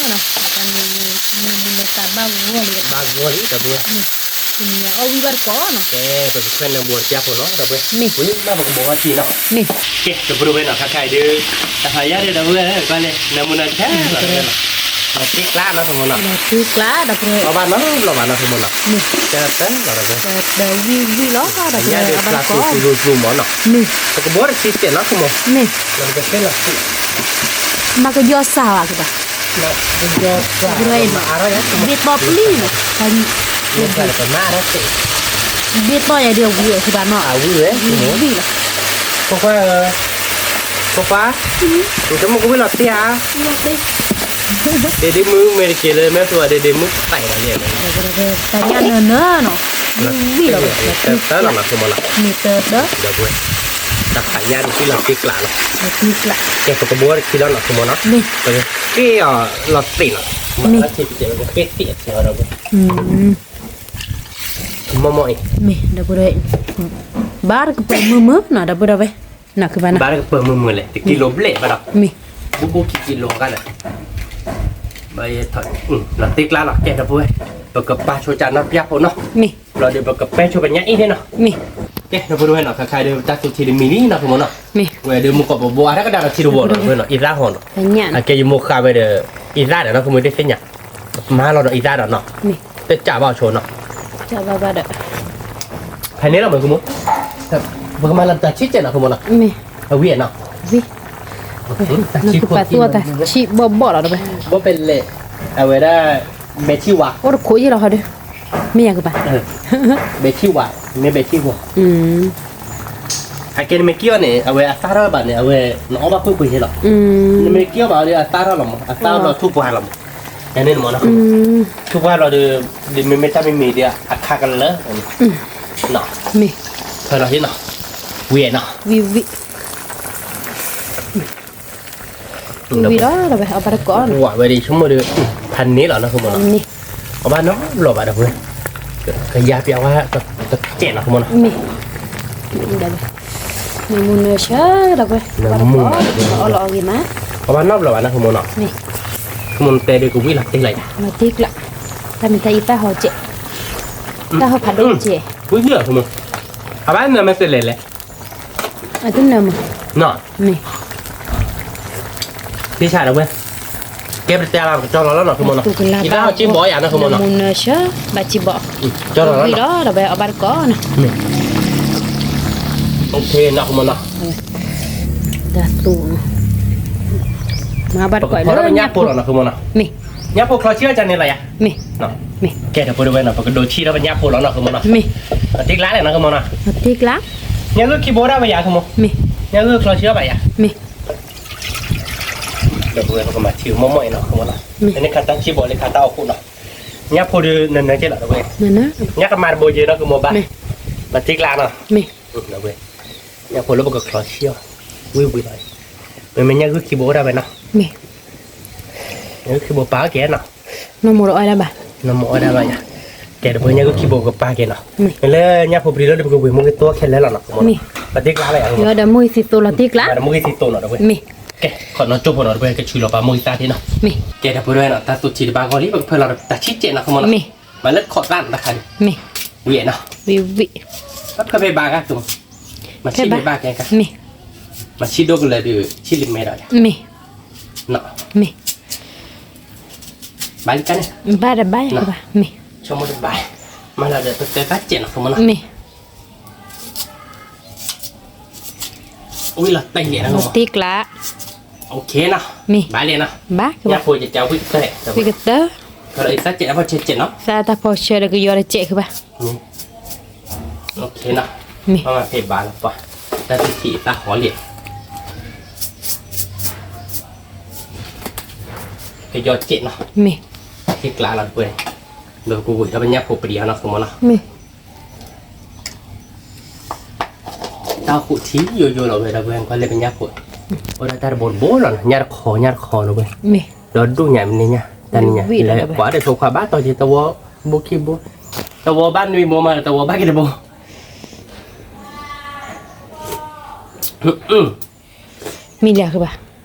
နၢမူနၢသးဘၣ်ဂီၢ်လံ, ဘၣ်ဂီၢ်လံ ဒီပုၢ်ဝဲၢ်, တနံၤညါအီၣ်ဝံၣ်ဘၣ်တကိးနီၤ, ကဲ ပကခွဲနၢမူတပျၢ်ဖိလီၤ ဒီပုၢ်ဝဲၢ်, မ့ၢ်, ဝံၤမ့ၢ်ပကဘိးအီၣ်ထံနီၤ, မ့ၢ်, ကဲ ဒီပုၢ်ဝဲၢ်နီၤ ခါခါအံၤဒုး, တဟါယါဒုး ဒီပုၢ်ဝဲၢ်, ကွၢ်လဲၣ် နၢမူနၢဆၢလီၤ ဒီပုၢ်ဝဲၢ်နီၤ, လီၤတ့ကျးနီၤ ဖိမ့ၢ်နီၤ, လီၤတ့ကျး ဒီပုၢ်ဝဲၢ်, အီၣ်ဘၣ်နီတဘျီဘၣ်နီၤ ဖိမ့ၢ်နီၤ, မ့ၢ်, တၢတၢလီၤ ဒီပုၢ်ဝဲၢ်, တၢဝံၣ်ဝံၣ်လီၤ ဒီပုၢ်ဝဲၢ်, အဘၣ်တကိး, မ့ၢ်, ပကဘိးတဆံစဲးနီၤ ဖိမ့ၢ်, မ့ၢ်, လီၤတကဲလီၤ မၤကယီၤစၢ်ဘၣ်ကဘၣ်, ဘ့ၣ်တီၢ်ပျံၤ, ပမၤအါထီၣ်စဲး, ဘ့ၣ်တီၢ်ယၤဒုးအဝံၣ်အီၤစံးဘၣ်နီၤ, အဝံၣ်ဝဲ, ဝံၣ်လီၤ, ဖိခွါဧၢ, ဖိခွါ, နတမ့ၢ်ကဝံၣ်လီၤတ့ဧါ, ဒ့ဒ့မုၣ်မ့ၢ်တက့ၤလၢမဲာ်သူအီၤ ဒ့ဒ့မုၣ်သးလီၤယဲၢ်, တၢ်ညၣ်နၢနၢနီၤ, ဝံၣ်လီၤ, တၢ်လီၤနီၤ ဖိမ့ၢ်နီၤ, မ့ၢ်တၢတၢ ဒီပုၢ်ဝဲၢ်, တၢ်ဖးညၣ်ဒုးဝံၣ်လီၤတ့ကျးလီၤ, တ့ကျး, ကဲ ပကဘိးတဆံလီၤနီၤ ဖိမ့ၢ်နီၤ, မ့ၢ်, ပကက့ၢ်အီၤလီၤသ့ၣ်နီၤ, မ့ၢ်, ပကက့ၢ်သ့ၣ်အီၤ ဒီပုၢ်ဝဲၢ်, မ့ၢ်, ဒီပုၢ်ဝဲၢ်, ဘၣ်တကပၢၤမုာ်မုာ်နီၤ ဒီပုၢ်ဝဲၢ်, ဘၣ်တကပၢၤမုာ်မုာ်လဲၣ် တကံလိဘျဲၣ်ဘၣ်ဒီး, မ့ၢ်, ဘူးဘူးခံကံလိဂၤလဲၣ်, ဘၣ်ယဲထီၣ်, လီၤတ့ကျးလီၤ ကဲ ဒီပုၢ်ဝဲၢ်, ပကပာ်ဆိကၢ်နီၢ်ပျၢ်ဖိနီၤ, မ့ၢ်, ဘျီဒီး ပကပဲဆိကညးအံၤန့ၣ်နီၤ, မ့ၢ်, ကဲ ဒီပုၢ်ဝဲၢ်နီၤ ခါခါဒီး တၢ်သူထံတမံၤလံနီၤ ဖိမ့ၢ်နီၤ, မ့ၢ်, ဝဲဒီးမုၢ်ကီၢ်ပဘိးအါတကဒါဒီးထံတဝီၤနီၤ ဒီပုၢ်ဝဲၢ်နီၤ အံသၣ်ဟီနီၤ, အကဲယမိၢ်ဃာ်ဝဲဒီး အံသၣ်ဒီးနီၤ ဖိမ့ၢ်တသ့ၣ်ညါ, မၤလီၤဒီးအံသၣ်ဒီးနီၤ, တကးဘၣ်ဆိနီၤ, ဖဲန့ၣ်လီၤမ့ၢ် ဖိမ့ၢ်, ပကမၤလီၤတၢ်ဆံးကဲနီၤ ဖိမ့ၢ်နီၤ, အဝံၣ်နီၤ, တၢ်ဆံးဘီၣ်ဘီၣ်လီၤ, ဘီၣ်ဖဲလဲၣ်, အဝဲဒၣ် ဘဲဆံးဝါ, အိၣ်တခိးယ့ၢ်လီၤဟီဒီး, မ့ၢ်ယၤကပၤ, ဘဲဆံးဝါ, မ့ၢ်ဘဲဆံးဝါ, အကဲနမ့ၢ်က့ၤအီၤန့ၣ် အဝဲအသၣ်ထီၣ်ဘၣ်န့ၣ် အဝဲနအီၣ်ဘၣ်ကွ့ၢ်ကွ့ၢ်ယ့ၢ်လီၤ, နမ့ၢ်က့ၤအီၤဘၣ်ဒီးအသၣ်ထီၣ်လီၤမး အသၣ်ထီၣ်လီၤထူၣ်ပှၢ်လီၤမး, န့ၣ်မ့ၢ်နီၤ, ထူၣ်ပှၢ်လီၤဒီး, ဒ်မ့မ့ၢ်တၢ်မ့မ့ၢ်ဒီးအခါကလၢာ်, မ့ၢ်, ဖဲလီၤဟ့ၣ်နီၤ, ဝံၤနီၤ, ဝံၤဝံၤ ဝံၤလီၤ ဒီးဝဲအီၣ်ဘၣ်တကိး, ဝဲဒၣ်ဆိကမိၣ်ဒီး, ဖးန့ၣ်လီၤနီၤ ဖိမ့ၢ်နီၤ, အီၣ်ဘၣ်နီတဘျီဘၣ်ဒီးဝဲ, ကယၤပျးဝဲ, တကဲးနီၤ ဖိမ့ၢ်နီၤ, မ့ၢ်, နၢမူနၢဆၢဒီးဝဲ, အီၣ်လီၤအီၣ်ဂ့ၤမး, အီၣ်ဘၣ်နီတဘျီဘၣ်နီၤ ဖိမ့ၢ်နီၤ, မ့ၢ်, မိၢ်တဲဒုးကဝံၣ်လီၤတ့ၢ်လီၤယၤ, လီၤတ့ၢ်ကျး, တၢ်မံၤတၢ်အံၤတၢ်ဟီကဲး, တၢ်ဟီဖးဒိၣ်ကဲး, ဝံၣ်ဒုးအဖိမုၣ်, အဘၣ်နၢ်မ့ၢ်တဲလဲၣ်လဲၣ်, အတနၢ်မ့ၢ်, မ့ၢ် သ့ၣ်ဆၣ်ဒီးဝဲ, ကဲပတဲလီၤကတီၢ်လီၤလီၤနီၤ ဖိမုၣ်နီၤ, ယတၢ်ဟီက့ဘီယၤနီၤ ဖိမုၣ်နီၤ, နမူနၢဆၢ, ဘၣ်က့ဘီ, ကတီၢ်လီၤလီၤနီၤ, ဒီးဝဲအီၣ်ဘၣ်တကိးနီၤ, မ့ၢ်, ဖိမုၣ်နီၤ, တၢ်သူ, မၤဘၣ်တကိးလၢ ညၣ်ဖိလီၤနီၤ ဖိမုၣ်နီၤ, မ့ၢ်, ညၣ်ဖိချီဆံၣ်အီၣ်ကန့ၣ်လီၤယၤ, မ့ၢ်, မ့ၢ်, ကဲဒီးဖိဒိၣ်ဝဲနီၤ ပကဒိးဆံၣ်ထီၣ်ပညၣ်ဖိလီၤနီၤ ဖိမုၣ်နီၤ, မ့ၢ်, တ့ကျါလဲၣ်နီၤ ဖိမုၣ်နီၤ, တ့ကျါ, ညၣ်ဂုၢ်ခံဘိဒၣ်ဝဲယၤ ဖိမုၣ်, မ့ၢ်, ညၣ်ဂုၢ်ချီဆံၣ်အီၣ်ဘၣ်ယၤ, မ့ၢ် ဒီးပဝဲပကမၤထံမီၢ်မီၢ်အံၤနီၤ ဖိမုၣ်နီၤ, မ့ၢ်, န့ၣ်ခါတၢ်ဆံၣ်ဘီလၢခါတၢ်အိၣ်ခိၣ်နီၤ, ညၣ်ဖိဒုးနၢၤနၢၤကဲလီၤဒီးဝဲ, ညၣ်ကမၤတဘိယဲနီၤ ဖိမုၣ်ဘၣ်, မ့ၢ်, မၤတ့ကျါနီၤ, မ့ၢ်, ဒီးဝဲ, ညၣ်ဖိလၢပကချီဆံၣ်အီၣ်, ဝံၣ်ဝံၣ်လီၤ, မ့မ့ၢ်ညၣ်ဂုၢ်ခံဘိဒၣ်ဝဲနီၤ, မ့ၢ်, ညၣ်ဂုၢ်ခံဘိပာ်အီၣ်က့ၤနီၤ, နီၢ်မိၢ်တအီၣ်ဒၣ်ဘၣ်, နီၢ်မိၢ်အီၣ်ဒၣ်ဘၣ်ယၤ, ကဲဒီးပဝဲညၣ်ဂုၢ်ခံဘိကပာ်က့ၤနီၤ, မ့ၢ်လၢညၣ်ဖိပျံၤလၢပကဝံၤမိၢ်ဂ့ၤသိခဲလၢာ်လီၤနီၤ ဖိမုၣ်နီၤ, မ့ၢ်, ပတ့ကျါလီၤယၤ, ဒီးမိၢ်ဂ့ၤသံသိလီၤတ့ကျါ, ဒီးမိၢ်ဂ့ၤသံသိနီၤဒီးဝဲ, မ့ၢ်, ကဲ, ခီနီၣ်ကၠိဖိနီၤဒီးဝဲ ကဆူးလီၤပာ်မိၢ်ဂ့ၤသၣ်သ့နီၤ, မ့ၢ်, ကဲဒီးပဝဲနီၤ တၢ်သူထံတဘၣ်ဂီၢ်လံ ပကဖၢလီၤတၢ်ဆံၣ်ကဲးနီၤ ဖိမုၣ်နီၤ, မ့ၢ်, မၤလၢခီၣ်သၣ်နီၤတခါန့ၣ်, မ့ၢ်, ဝံၤနီၤ, ဝံၤဝံၤ, ဖဲဖဲဘၣ်ကါ, မၤဆံၣ်ဖဲဘၣ်ကဲကါ, မ့ၢ်, မၤဆံၣ်ဒိၣ်ကလၢာ်ဒီး ဆံၣ်လံမဲဒီး, မ့ၢ်, နီၤ, မ့ၢ် ဘၣ်လံကါန့ၣ်, ဘၣ်တဘၣ်ယၤကဘၣ်, မ့ၢ်, ဆိကမိၣ်တဘၣ်, မၤလီၤဒီးပတဲတၢ်စဲးနီၤ ဖိမုၣ်နီၤ, မ့ၢ်, ဝံၣ်လီၤတဲာ်လဲၣ်နီၤ, လီၤတ့ကျါ, အိၣ်ခ့နီၤ, မ့ၢ်, ဘၣ်လဲၣ်နီၤ, ဘၣ်ကဘၣ်, ညၣ်ဖိကကဝံၣ်တဲာ်, ဝံၣ်ကတၢၢ်, တၢ်ဖီဆၢဒီးကယီၤတစဲးဃုဘၣ်, မ့ၢ်, အိၣ်ခ့နီၤ, မ့ၢ်, မၤဖဲဘၣ်လီၤပှၤ, တၢ်သူထံတၢ်ဟီလံ ကယီၤစဲးနီၤ, မ့ၢ်, ဟ့ၣ်ကျါလီၤတပှဲၤ, ဒီးကဝံၤထီၣ်ပညၣ်ဖိပျံၤအီၤနီၤ ဖိမုၣ်နီၤ, မ့ၢ်, တၢ်ဃိထံယိယိလီၤဝဲဒီးပှဲၤကွၢ်လၢပညၣ်ဖိ, အိၣ်ဒၣ်တၢ်တဘိတဘိလီၤနီၤ ညၣ်တခီညၣ်တခီလီၤဝဲ, မ့ၢ်, ဒီးဒူၣ်ညါမ့ၢ်န့ၣ်ညါ တၢ်န့ၣ်ညါ လဲၤကွၢ်ဒီးဆိခွါဘၣ်တီၤက့ၤတဝီ, ဘိခံဘိ, တဝီဘၣ်နွံဘိမး တဝီဘၣ်က့ၤတဘိ မ့ၢ်လၢဃုဘၣ်,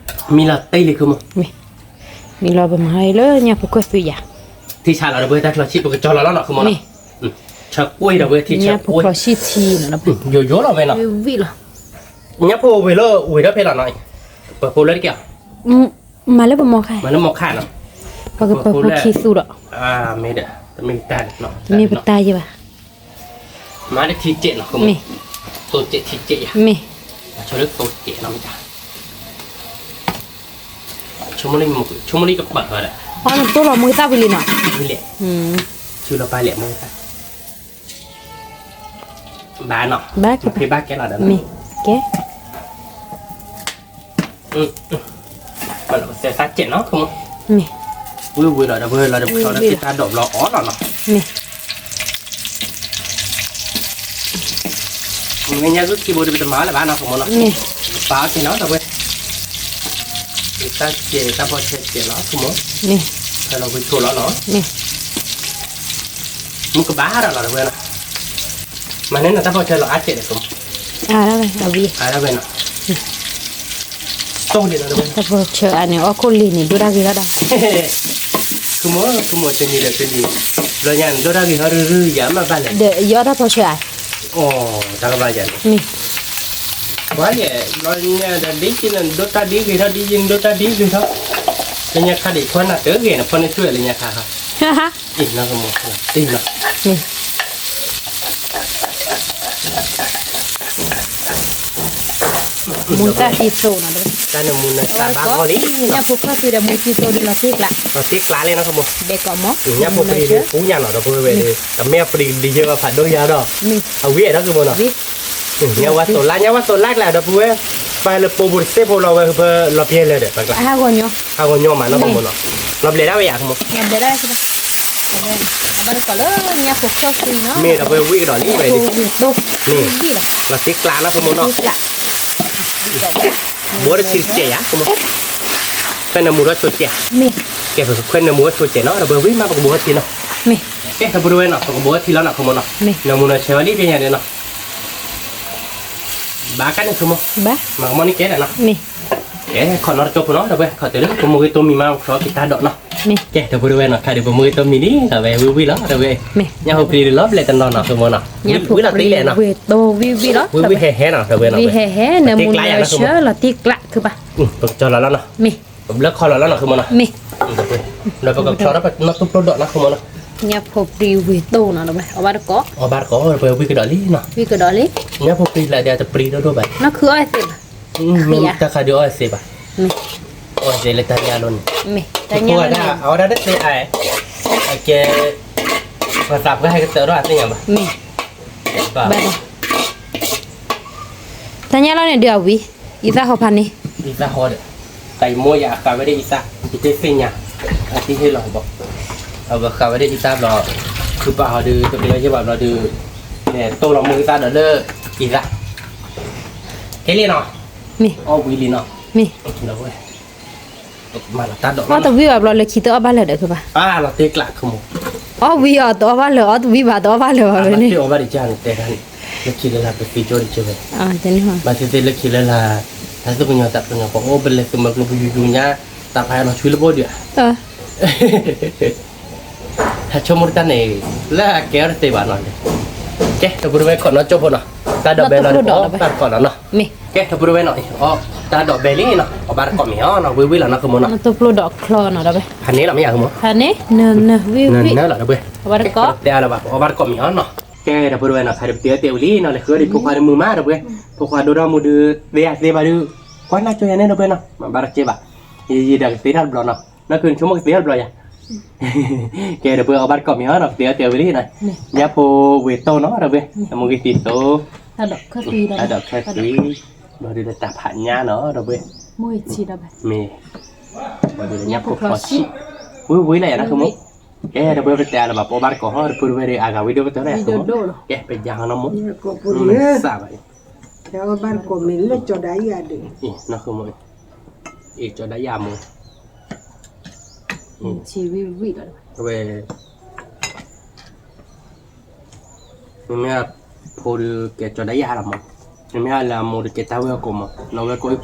မ့ၢ်လီၤတဲလံဃုမး, မ့ၢ်, မ့ၢ်လီၤပမၤလၢညၣ်ဖိခွဲးသွံယၤ, ထံဆါလီၤဒီးပဝဲတၢ်ချီဆံၣ်ပကကၠီလီၤလီၤနီၤ ဃုမးနီၤ, မ့ၢ်, ဆၢကွံာ်ဒီးပဝဲထံဆၢကွံာ်, ညၣ်ဖိချီဆံၣ်ထံနီၤ, ယိယိလီၤဝဲနီၤ, ဝံၣ်လီၤ, ညၣ်ဖိဝံၤလၢဝံၤဒီးဖဲလီၤနီၤ, ပၢၤဖိလၢတက့ၢ်, မၤလၢပမီၤခါ, မၤလၢမီၤခါနီၤ, ပကပၢၤဖိခံသူဒီး, မ့ၢ်ဒီး, တမ့ၢ်တၢ်, တမ့ၢ်ပတၢ်ယဲဘၣ် မၤတထံစဲးနီၤ, မ့ၢ်, သိစဲးထံစဲးယၤ, မ့ၢ်, ဆိလၢသိစဲးနီၤမ့ၢ်တၢ်, ဆိကမိၣ်လံ, ဆိကမိၣ်လံကပာ်ဃီဒီး, အီနတိၢ်လီၤမိၢ်သၣ်ဝံၤလံနီၤ, ဝံၤလဲၣ်, ဆူလီၤပာ်လဲၣ်မိၢ်သၣ်, ဘၣ်နီၤ, ဘၣ်က့ၤဘၣ်ကဲလီၤဒီး, မ့ၢ်, ကဲ မ့ၢ်လီၤပသဲသၣ်စဲးနီၤ, မ့ၢ်, ဝံၤဝံၤလီၤဒီး ဝံၤလီၤဒီး ပဆီဒီးက့ၤတၢ်ဒိးဘျီအီၤလီၤနီၤ, မ့ၢ်, မ့ၢ်ညါဂုၢ်ခံဘိဒီး ပတမၤလၢၤဘၣ်နီၤ ဖိမုၣ်နီၤ, မ့ၢ်, ပာ်အီၤက့ၤနီၤ ဒီးဝဲ, တၢ်စဲးတၢ်ဖီဆဲးစဲးလီၤ ဖိမုၣ်, မ့ၢ်, ဖဲလီၤဝံၤဆိလီၤနီၤ, မ့ၢ်, မုၢ်ကဘၣ်ဒီးလီၤဒီးဝဲနီၤ, မၤန့ၢ်နတၢ်ဖီဆဲးလီၤအါစဲးဒီး ဖိမုၣ်, အါဒၣ်ဝဲ, အါဒၣ်ဝဲနီၤ တိၢ်လံနီၤ တၢ်ဖီဆဲးအါန့ၣ် အီၣ်ခိၣ်လံၤန့ၣ် ဒိၣ်တၢ်ဂ့ၤထီၣ်ဒၣ်, ဆိကမိၣ် ဆိကမိၣ်တနံၤဒီးတနံၤ, ဘျီညါန့ၣ် ဒိၣ်တၢ်ဂ့ၤထီၣ်ရုၢ်ရုၢ် ယၤမ့ၢ်ဘၣ်လဲၣ်, ဒီးယအီၣ်တၢ်ဖီဆဲးဧါ, အိ တၢ်ကဘၣ်ယၤန့ၣ်, မ့ၢ်, ပှၤယဲ, ဘျီညါဒီးဒ်က့ၤန့ၣ် ဒိၣ်တၢ်ဒ်ဂ့ၤထီၣ်ဒ်ယံၤ ဒိၣ်တၢ်ဒ်ဂ့ၤထီၣ်, လၢညါခါဒံးဖီနၤတဂ့ၤန့ၣ် ဖီန့ၢ်ဆူၣ်လၢညါခါခါ အံၤနီၤ ကမိၣ်, အံၤနီၤ, မူတၢ်သံသိနီၤ, တၢ်န့ၣ်မူနၢ်သၣ်ဘၣ်ဂီၢ်လံနီၤ, ညၣ်ဖိခီၣ်သံဒီးမူသံသိဒီးလီၤတ့ကျး, လီၤတ့ကျးလဲၣ်နီၤ ကမိၣ်, ဒဲးကီးမီၤ, ညၣ်ဖိပရံၤန့ၣ် ပူညါနီၤ ဒီပုၢ်ဝဲၢ်န့ၣ် တမ့ၢ်အပရံၤဒ်ယဲဘၣ်ဖးဒိၣ်ယၤဒီး, အဝံၣ်အဲၣ်ဒိးကမိၣ်နီၤ, ညါဝဲသိးလါ ညါဝဲသိးလါကျါ ဒီပုၢ်ဝဲၢ်, ပၢ်လၢပိာ်ပူၤတစ့ဖိလီၤဝဲ ပလီၤပျဲလဲၣ်ဒီး ပကျါ, ဟးဂီၤညီမးနီၤ ကမိၣ်နီၤ, လီၤဘျဲးဒၣ်ဝဲယၤ ကမိၣ်, လီၤဘျဲးဒၣ်ဝဲ ဘၣ်တကိးလၢညါဖိခီၣ်သံနီၤ, မ့ၢ်ဒီပုၢ်ဝဲၢ်ဝံၣ်ကဒီးလံဝဲ, မ့ၢ်, လီၤတ့ကျးနီၤ ကမိၣ်နီၤ, ဘိးတထံတစဲးယၤ ကမိၣ်, ခွဲးနၢမူထီၣ်ဆိစဲး, ကဲ ပခွဲးနၢမူထီၣ်ဆိစဲးနီၤ ဒီပုၢ်ဝဲၢ်မး ပကဘိးထီၣ်ထံနီၤ, ကဲ ဒီပုၢ်ဝဲၢ်နီၤ ပကဘိးထီၣ်ထံလီၤနီၤ ကမိၣ်နီၤ, နၢမူနီၤဆဲးဝဲလံဖဲညါန့ၣ်နီၤ ဘၣ်ကါန့ၣ် ဆိကမိၣ်, မၤကမီၤန့ၣ်ကဲဒၣ်နီၤ, ကဲ ခီနီတကၠိဖိနီၤ ဒီပုၢ်ဝဲၢ် ခီတုၤလၢ ပမိၢ်ဂ့ၤတိမံၤမး ပဆီက့ၤတၢ်ဒိးနီၤ, ကဲ ဒီပုၢ်ဝဲၢ်နီၤ ခါဒုးပမူဂ့ၤတိၢ်မံၤလံနီၤ ဝဲဝံၣ်ဝံၣ်လီၤ ဒီပုၢ်ဝဲၢ်, ညၣ်ဖိပြံဒုးလီၤဘျဲၣ်တနီၤနီၤ ဃုမီၤနီၤ, ဝံၣ်လီၤတ့ၢ်လဲၣ်နီၤ, ဝံၣ်ဝံၣ်လီၤ ဝံၣ်ဝံၣ်ဟဲဟဲနီၤ ဒီပုၢ်ဝဲၢ်နီၤ, ဝံၣ်ဟဲဟဲန့ၣ်မူနၢဆၢလီၤတ့ၢ်ကျးနီၤ ဒီပုၢ်ဝဲၢ်, ပကကၠီလီၤလီၤနီၤ, ပဘျၢခီလီၤလီၤနီၤ ဃုမီၤနီၤ, ဒီပုၢ်ဝဲၢ်, ဒီးပကဖျီထီၣ်ပနီၢ်တိၢ်ပျိဒီးနီၤ ဃုမီၤနီၤ, ညၣ်ဖိပြံဝံၣ်တိၢ်နီၤ ဒီပုၢ်ဝဲၢ်, အီၣ်ဘၣ်တကိး ဒီပုၢ်ဝဲၢ် ဝံၣ်ကဒီးလံနီၤ, ဝံၣ်ကဒီးလံ, ညၣ်ဖိပြံလၢဒ်တပြံဒိၣ်ဒိၣ်ဘၣ်, နီၢ်ခုအီၣ်သ့ဘၣ်, တၢ်ခါဒုးအီၣ်သ့ဘၣ်, အီၣ်သ့လၢတၢ်ညၣ်လိၤန့ၣ်, တၢ်ညၣ်လိၤန့ၣ်, အဝဲဒၣ်တသ့အါ, အကဲ, ပသးပှၢ်ဟဲကတၢၢ်ထီၣ်အသ့ၣ်ညါဘၣ်, မ့ၢ်, ဘၣ်, တၢ်ညၣ်လိၤန့ၣ်ဒုးအဝံၤ, အံသၣ်ဟီဖးန့ၣ်, အံသၣ်ဟီဒီး, တၢ်အံၤမိၢ်ယၤအဃးဝဲဒၣ်အံသၣ်, ယတသ့ၣ်ညါ, အတဟ့ၣ်လီၤဘၣ်, အဝဲဃးဝဲဒၣ်အံသၣ်ဘျီ, ခုပာ်ဟီဒုး တမ့ၢ်လၢယဲၢ်ဘၣ်ဘျီဒုး, တိၢ်လီၤမူအံသၣ်ဒီးလၢ, အံသၣ်, ကဲလံနီၤ, မ့ၢ်, အီၣ်ဝံၤလံနီၤ, မ့ၢ် အီၣ်တဝံၣ်ဘၣ်ဘျီလၢခံတအီၣ်ဘၣ်လၢာ်ဒီးကဘၣ်, အါလီၤတ့ၢ်ကျးခမီၤ, အီၣ်ဝံၤအီၤတအီၣ်ဘၣ်လၢာ် အီၣ်တဝံၣ်ဘၣ်တအီၣ်ဘၣ်လၢာ်ဘၣ်န့ၣ်, အီၣ်ဘၣ်ဒံးကန့ၣ်တဲတၢ်န့ၣ်, လၢခံလၢလာ်ပသံကၠိတကၢၢ်ဝဲ, ဘၣ်သ့ၣ်သ့ၣ်လၢခံလၢလာ်, တၢ်သူၣ်ကညီၤသးကညီၤကီးအိၣ်ပလဲၤသုးမၢကျိပယူၤယူၤညါ, တၢ်ဖးလီၤဆွံလၢဘိၣ်ဒံးဧါ ဟဲဆိကမိၣ်တၢ်န့ၣ်, လၢအကဲအီၤတသ့ဘၣ်နီၤ, ကဲ ဒီပုၢ်ဝဲၢ်ခိးနီၢ်ကၠိဖိနီၤ, တၢ်ဒိးဘဲလီၤ, တၢ်ဒိးဘဲလီၤနီၤ, မ့ၢ်, ကဲ ဒီပုၢ်ဝဲၢ်နီၤ, တၢ်ဒိးဘဲလံနီၤ, အီၣ်ဘၣ်တကိးမ့ၢ်အီၤနီၤ, ဝံၣ်ဝံၣ်လီၤနီၤ ဃုမီၤနီၤ, ဖးန့ၣ်လီၤမ့ၢ်ယၤ ဃုမီၤ, ဖးန့ၣ်, နၢ်နၢ်ဝံၣ်ဝံၣ်, အီၣ်ဘၣ်တကိး, တဲအါလၢၤဘၣ် အီၣ်ဘၣ်တကိးမ့ၢ်အီၤနီၤ, ကဲ ဒီပုၢ်ဝဲၢ်နီၤ ခါဒုးပတ့အီၣ်တဲဝံၤလံနီၤ, လဲၤဃုအီၣ်ဒံးဖိခွါဒုးမုာ်မး ဒီပုၢ်ဝဲၢ်, ဖိခွါဒိၣ်ထီၣ်မူဒုး, သ့ယၤသ့ဘၣ်ဒုး, ကွၢ်နၢ်ကၠိယၤန့ၣ် ဒီပုၢ်ဝဲၢ်နီၤ, မ့ၢ်ဘၣ်တကဲဘၣ်, ယံာ်ယံာ်ဒီးကသ့တၢ်တဘျီနီၤ, နီၢ်ခုဆိကမိၣ်ကသ့တၢ်တဘျီယၤ ကဲ ဒီပုၢ်ဝဲၢ် အီၣ်ဘၣ်တကိးမ့ၢ်အီၤနီၤ, ပတ့အီၣ်တဲဝံၤလံနီၤ, ညၣ်ဖိဝ့ၤတိၢ်နီၤ ဒီပုၢ်ဝဲၢ်, အမူဂ့ၤသံသိ, တၢ်ဒိးခၢၣ်သွံ, ဘျီဒုးလၢတၢ်ဖးညၣ်နီၤ ဒီပုၢ်ဝဲၢ်, မ့ၢ်, ဘျီဒုးလၢညၣ်ဖိဖျီဆံး, ဝံၣ်ဝံၣ်လၢယၤနီၤ ဃုမီၤ, ကဲ ဒီပုၢ်ဝဲၢ် ပတဲအါလၢၤဘၣ် ပအီၣ်ဘၣ်တကိးဟီ ဒီပုၢ်ဝဲၢ်ဒီး အဂၤဝံၤဒိၣ်ကတၢၢ်လၢယၤ ကဲ ပယါဟီနီၤမီၤ, စၢ်ဘၣ်အံၤ, အီၣ်ဘၣ်တကိးမ့ၢ်လၢကၠီၤဒၣ်ယၤဒီး, နီၤ ဃုမီၤ, အ့ၣ် ကၠီၤဒၣ်ယၤမီၤ, ဝဲ မ့မ့ၢ်အဖိဒုးကဲကၠီၤဒၣ်ယၤလီၤမီၤ, မ့မ့ၢ်အလၢအမိၢ်ဒုးကဲတၢ်ဝဲၢ်အကိာ်မီၤ, နီၢ်ဝဲၢ်ကိာ်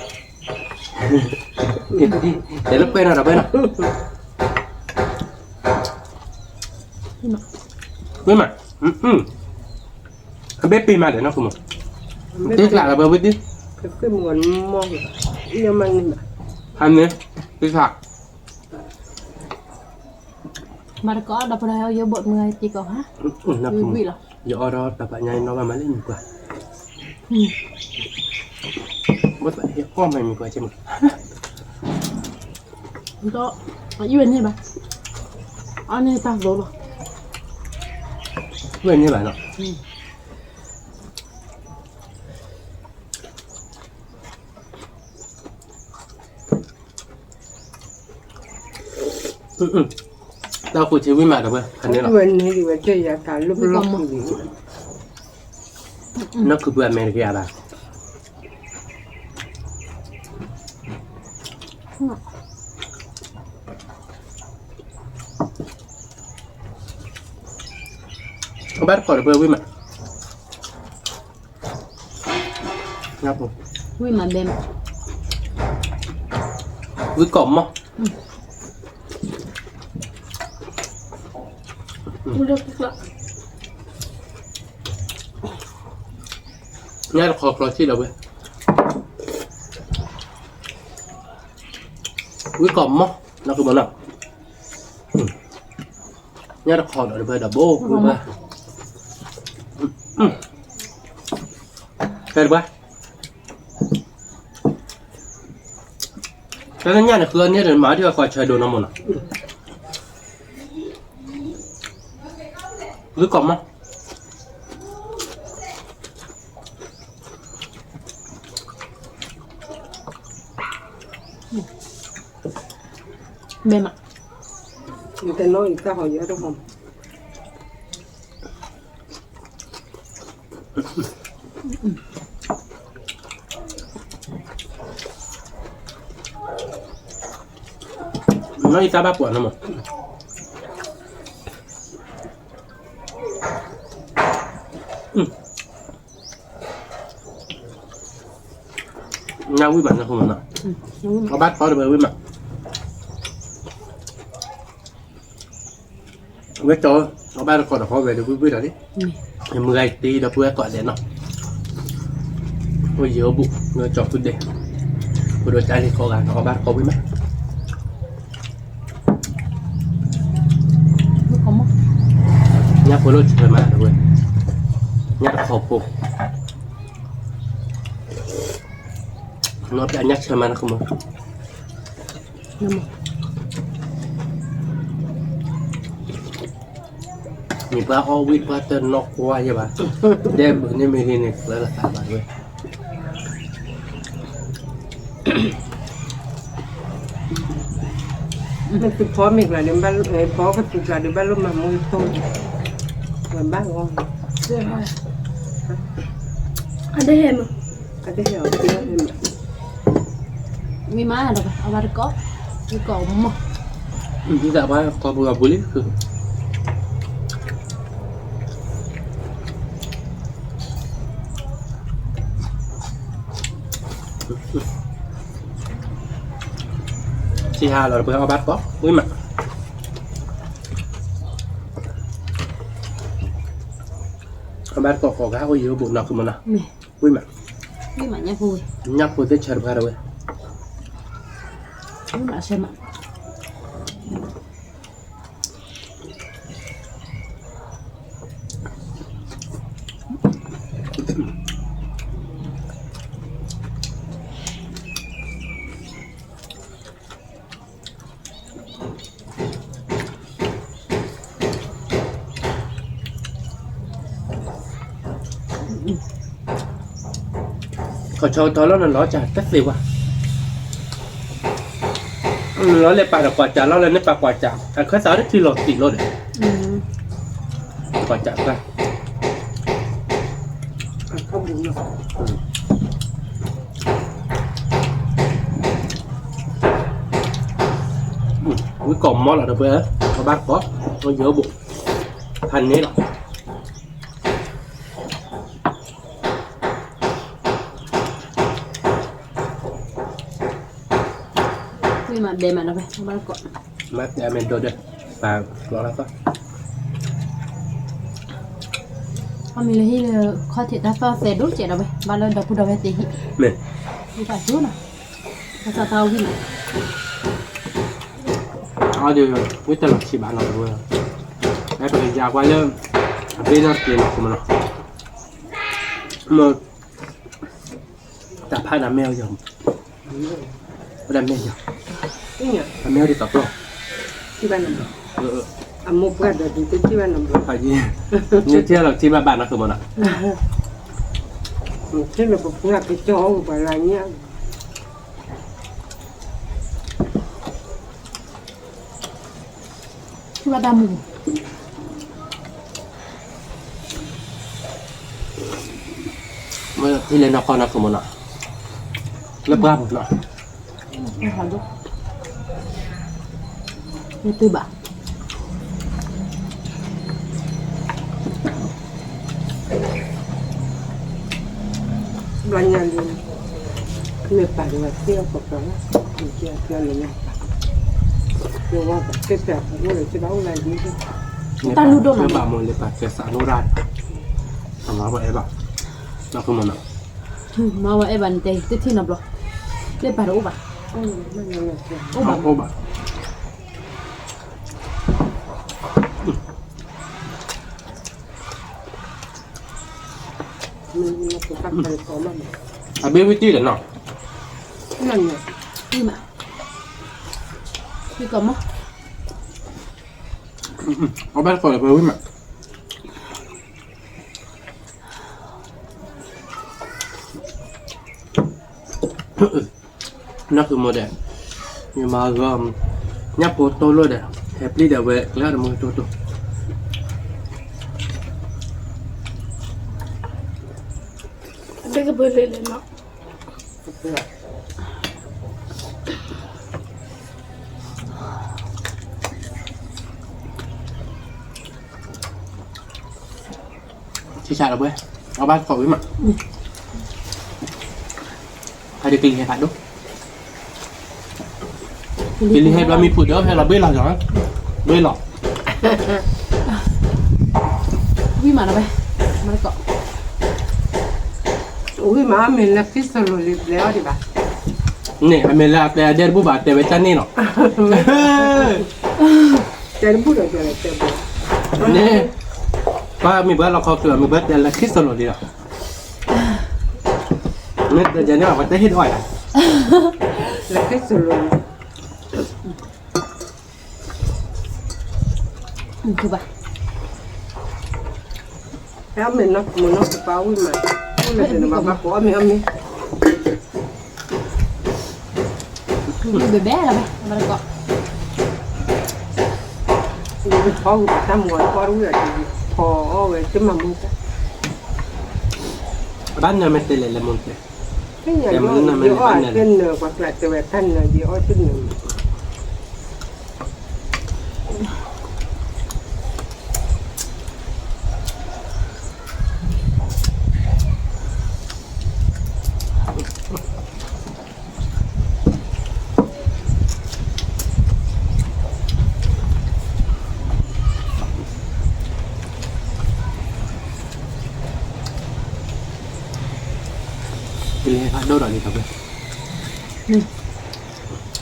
အံၣ်ဖျိမီၤ, တဲလၢကွဲးနီၤဒီးဝဲနီၤ, ဝဲမး, အဘ့ၣ်ပ့ၤမးဒီးနီၤ ဃုမီၤ, တ့ကျးလီၤဝဲဝံၤဒုး, ဟါန့ၣ်, တ့ကျး မၤတကိးဒီးပှၤယဘိးမုာ်က့ၤကီးဟါ, ဝံၤလီၤ, ယအီၣ်ဒီးတၢ်ဖးညါနီၢ်ဘၣ်မးလၢမုၢ်ကွၢ်, ဘၣ်သးဟ့ၣ်အီၣ်မးမုၢ်ကွၢ်ကဲမး, ဒီးအဝဲန့ၣ်ဘၣ်, အန့ၣ်တၢ်သိလီၤ, ဝဲန့ၣ်ဘၣ်နီၤ တၢ်ဃုထံဝံၣ်မးဒီးဝဲ ဖဲန့ၣ်လီၤ, နီၢ်ခုပှၤအမဲာ်တကယၤဘၣ်, အဘၣ်တကိးဒီးဝဲဝံၣ်မး, ဝံၣ်မးဘဲမး, ဝံၣ်ကိးမီၤ, ညၣ်တခီကျီစံၣ်ဒီးဝဲ, ဝံၣ်ကိးမီၤ, နီၢ်ကမီၤနီၤ, ညၣ်တခီဒီးတဘၢဒီးဘိ ဝံၣ်ဘၣ်, ဖဲတပှၢ် တၢ်ညၣ်န့ၣ် ဃုအီၣ်န့ၢ်ဒီးမၤဒ်အဃီဆၢဒိၣ်နီၢ်မီၢ်နီၤ, ဝံၣ်ကိးမီၤ, ဘဲမး, နီၢ်အံၤတၢ်ဘၣ်ပှၤနီၢ်မး, ညၣ်ဝံၣ်မးနီၢ်မးနီၤ, အဘၣ်ထီတဘၢဝံၣ်မး, ကၠီ, အီၣ်ဘၣ်တကိးဒီးဃီဝဲဒီးဝံၣ်ဝံၣ်ဒီးလံ, မုၢ်ဂၤတ့ဒီပုၢ်ဝဲၢ်ကိးဒဲးနီၤ, အိၣ်ယံၤအိၣ်ဘူး လၢကၠီဖုဒဲး, ဖိဒိၣ်ကၠီလံၤကိးဂၤဒီးအီၣ်ဘၣ်တကိးဝံၣ်မး, ညၣ်ဖိလၢဆၢမးတဝဲ, ညၣ်တခီဖိ, နီၢ်ပျၢ်ညၣ်ဆၢမးနကမၢ န့ၣ်ပှၤအီၣ်ဝံၣ်ပှၤတနီၢ်ကွၢ်ယဲဘၣ်, ဒဲဘုးန့ၣ်မ့ၢ်ဂ့ၤန့ၣ် ကျၢၤလီၤသးဘၣ်ဝဲ, မ့ၢ်သုဖီမ့ၢ်ကျါဒီး ဖီကသူကျါဒီး ဘၣ်လိၣ်မၤမူကတိၢ်, ဝဲဘၣ်ဂီၢ်, အတဟဲမး, အတဟဲအီၤ, ဝံၣ်မးဒီး အဝဲတကိး, ဝံၣ်ကိးမး, ဒ်သိးပှၤကိးပူၤဂီၤပူၤလံ, ထံၣ်ဟါလီၤတပှဲၤအီၣ်ဘၣ်တကိး, ဝံၣ်မး, အီၣ်ဘၣ်တကိးကိးဂၤအိၣ်ယံၤအိၣ်ဘူးနီၤ ကမၢနီၤ, ဝံၣ်မး, ဝံၣ်မး ညၣ်ဖိဝံၣ်, ညၣ်ဖိသ့ၣ်ဆၢတပှဲၤဒီးဝဲ, ဝံၣ်မးဆၢမး ခီၣ်ဆီကထီလီၤနလီၤစၢ်တသ့ဝဲ, လီၤလဲၤပာ်ဒီးကွၢ်စၢ်လီၤလၢန့ၣ်ပာ်ကွၢ်စၢ် အခၢသးတထံၣ်လီၤတံၢ်လီၤဒီး, ကွၢ်စၢ်တၢ် ဝံၣ်ကိးမီလီၤဒီးပှဲၤ, အီၣ်ဘၣ်တကိး, အိၣ်ယံၤအိၣ်ဘူး, ဖးန့ၣ်လီၤ. ဝံၣ်မးဒဲးမးဒီးဖဲ ဘၣ်ကိး, မ့ၢ်တဲမ့ၢ်ဒိးဒီး, ပာ်လီၤလၢသီ, အမ့ၢ်လၢဟံၣ်လၢ ခီၣ်ထံးတၢ်သီၣ်သဲးဒိၣ်စဲးဒီးဝဲ ဘၣ်လၢဒီပုၢ်ဒီဝဲၢ်သ့ၣ်ဟံၣ်, မ့ၢ်, ဝံၣ်ပာ်ကၠိနီၤ, တၢ်သီၣ်သးဝံၣ်မး, အီၤဒီး, ဝံၣ်တလီၤဆံးဘၣ်နီၤတဝဲ, ပကယၤကွၢ်လၢ, အဘ့ၣ်နီၣ်တက့ၢ်နီၤ ကမၢနီၤ, မ့ၢ် တၢ်ဖးဒၣ်မဲာ်အီၤယီၤ, ဝဲဒၣ်မဲာ်ယီၤ, အမဲာ်အီၤဒ်သိးပျီ, ထံၣ်ဘၣ်နဘျီ, အမိၢ်ပှၢ်ဒီးဒုးတထံၣ်ဘၣ်နဘျီ, နထံၣ်လီၤထံၣ်ဘၣ်ဘၣ်နီၤ ကမၢနီၤ, ထံၣ်လၢပပှၢ်ကကၠီအိၣ်ပှၤလၢညါ ထံၣ်ဘၣ်တၢ်မူ, မ့ၢ်ထံၣ်လၢနီၢ်ကီၢ်နီၢ်ကမၢနီၤ, လၢပှၢ်ပူၤနီၤ, မ့ၢ်တုၤဘၣ် ဘျီညါလံ, မ့ၢ်ပာ်ဒံးဝဲသ့အီၤပှၤပှၤလီၤ, မ့ၢ်ကဲအသ့အီၤလၢညါပာ်, ယဝဲပှၤသ့ၣ်ပှၤအိၣ်လၢကဘၣ်အိၣ်လၢဒ်, တၢ်လူၢ်ဒိၣ်မး, မ့ၢ်ဘၣ်မိၢ်လၢပှၤကဲစးနိရၣ်, အမၤဝဲအဲၣ်ဘၣ်, နီၢ်ကမၢနီၤ, မၤဝဲအဲၣ်ဘၣ်န့ၣ်တဲတထံၣ်နီတဘျီ, လၢပာ်တအိၣ်ဘၣ်, အိၣ်ဘၣ်, အိၣ်ဘၣ် အဘ့ၣ်ဝံတံၢ်ဒီးနီၤ, ဝံၣ်ကိးမး, အဘၣ်ကိးဒီးပဝံၣ်မး, နီၢ်ကမၢဒီး, ယမၤဂီၤ, ညၣ်ဖိတိၢ်လိာ်ဒီး, ဟဲပျံၤဒီးဝဲ ကျဲအီၤတမူတိၢ်တိၢ် အဘ့ၣ်ကပၢၤလၢလဲၣ်နီၤ, ထံဆးဒီးပှဲၤ, အီၣ်ဘၣ်ကိးဝံၣ်မး, ဟဲဒီးကလံၤဟဲဖးဒိၣ်, ကလံၤဟဲဘျီမံဖုးဒီး ဟဲလီၤဘ့ၣ်လီၤယီၤ, ဘ့ၣ်လီၤ, တၢ် မၤလီၤဝဲ, မၤတကိး, ဝံၤမၤအီၣ်မ့ၤလၢခံစလိၤလံ ပျဲအီၣ်ဒံးဘၣ်, န့ၣ် အမ့ၢ်လၢအတဲအဒဲတဘူၣ်ဘၣ် တဲဝဲတၢ်န့ၣ်နီၤ, တဲတဘူၣ်ဒီးတဲလၢတဲဘူၣ်, န့ၣ်, ပှၤမ့ၢ်ပှၤလီၤခီဖျိ မ့ၢ်ပှၤတဲလၢခံစလိၤလံလီၤ, မ့ၢ်တဲန့ၣ် ပှၤတဲဟ့ၣ်ဒီးအီၣ်ယၤ, လၢခံစလိၤ မ့ၢ်ဘၣ်, အမ့ၢ်နီၢ်မ့ၢ်နီၢ်ကပၤဝံၣ်မး, အိၣ်လၢတနဘၣ်ဘၣ်ကိးအီၣ်မ့ၤအီၣ်မ့ၤ, ဘဲဘဲလီၤဘဲ အမၤတကိး, ဖီဂုာ်ပတၢ်မူအီၣ်တဝံၣ်အီၤ, ဖီအီၣ်ဝဲတမၤမူတၢ်, ဘၣ်နၢ်မ့ၢ်တဲလဲၣ်လၢမူတဲ, ယအီၣ်တနၢၤ ပှၤကျးတဲဝဲတၢ်နၢၤ ယအီၣ်တနၢၤမး ကလဲၤဖးဒိၣ်ဒီးလံခီဖျိ,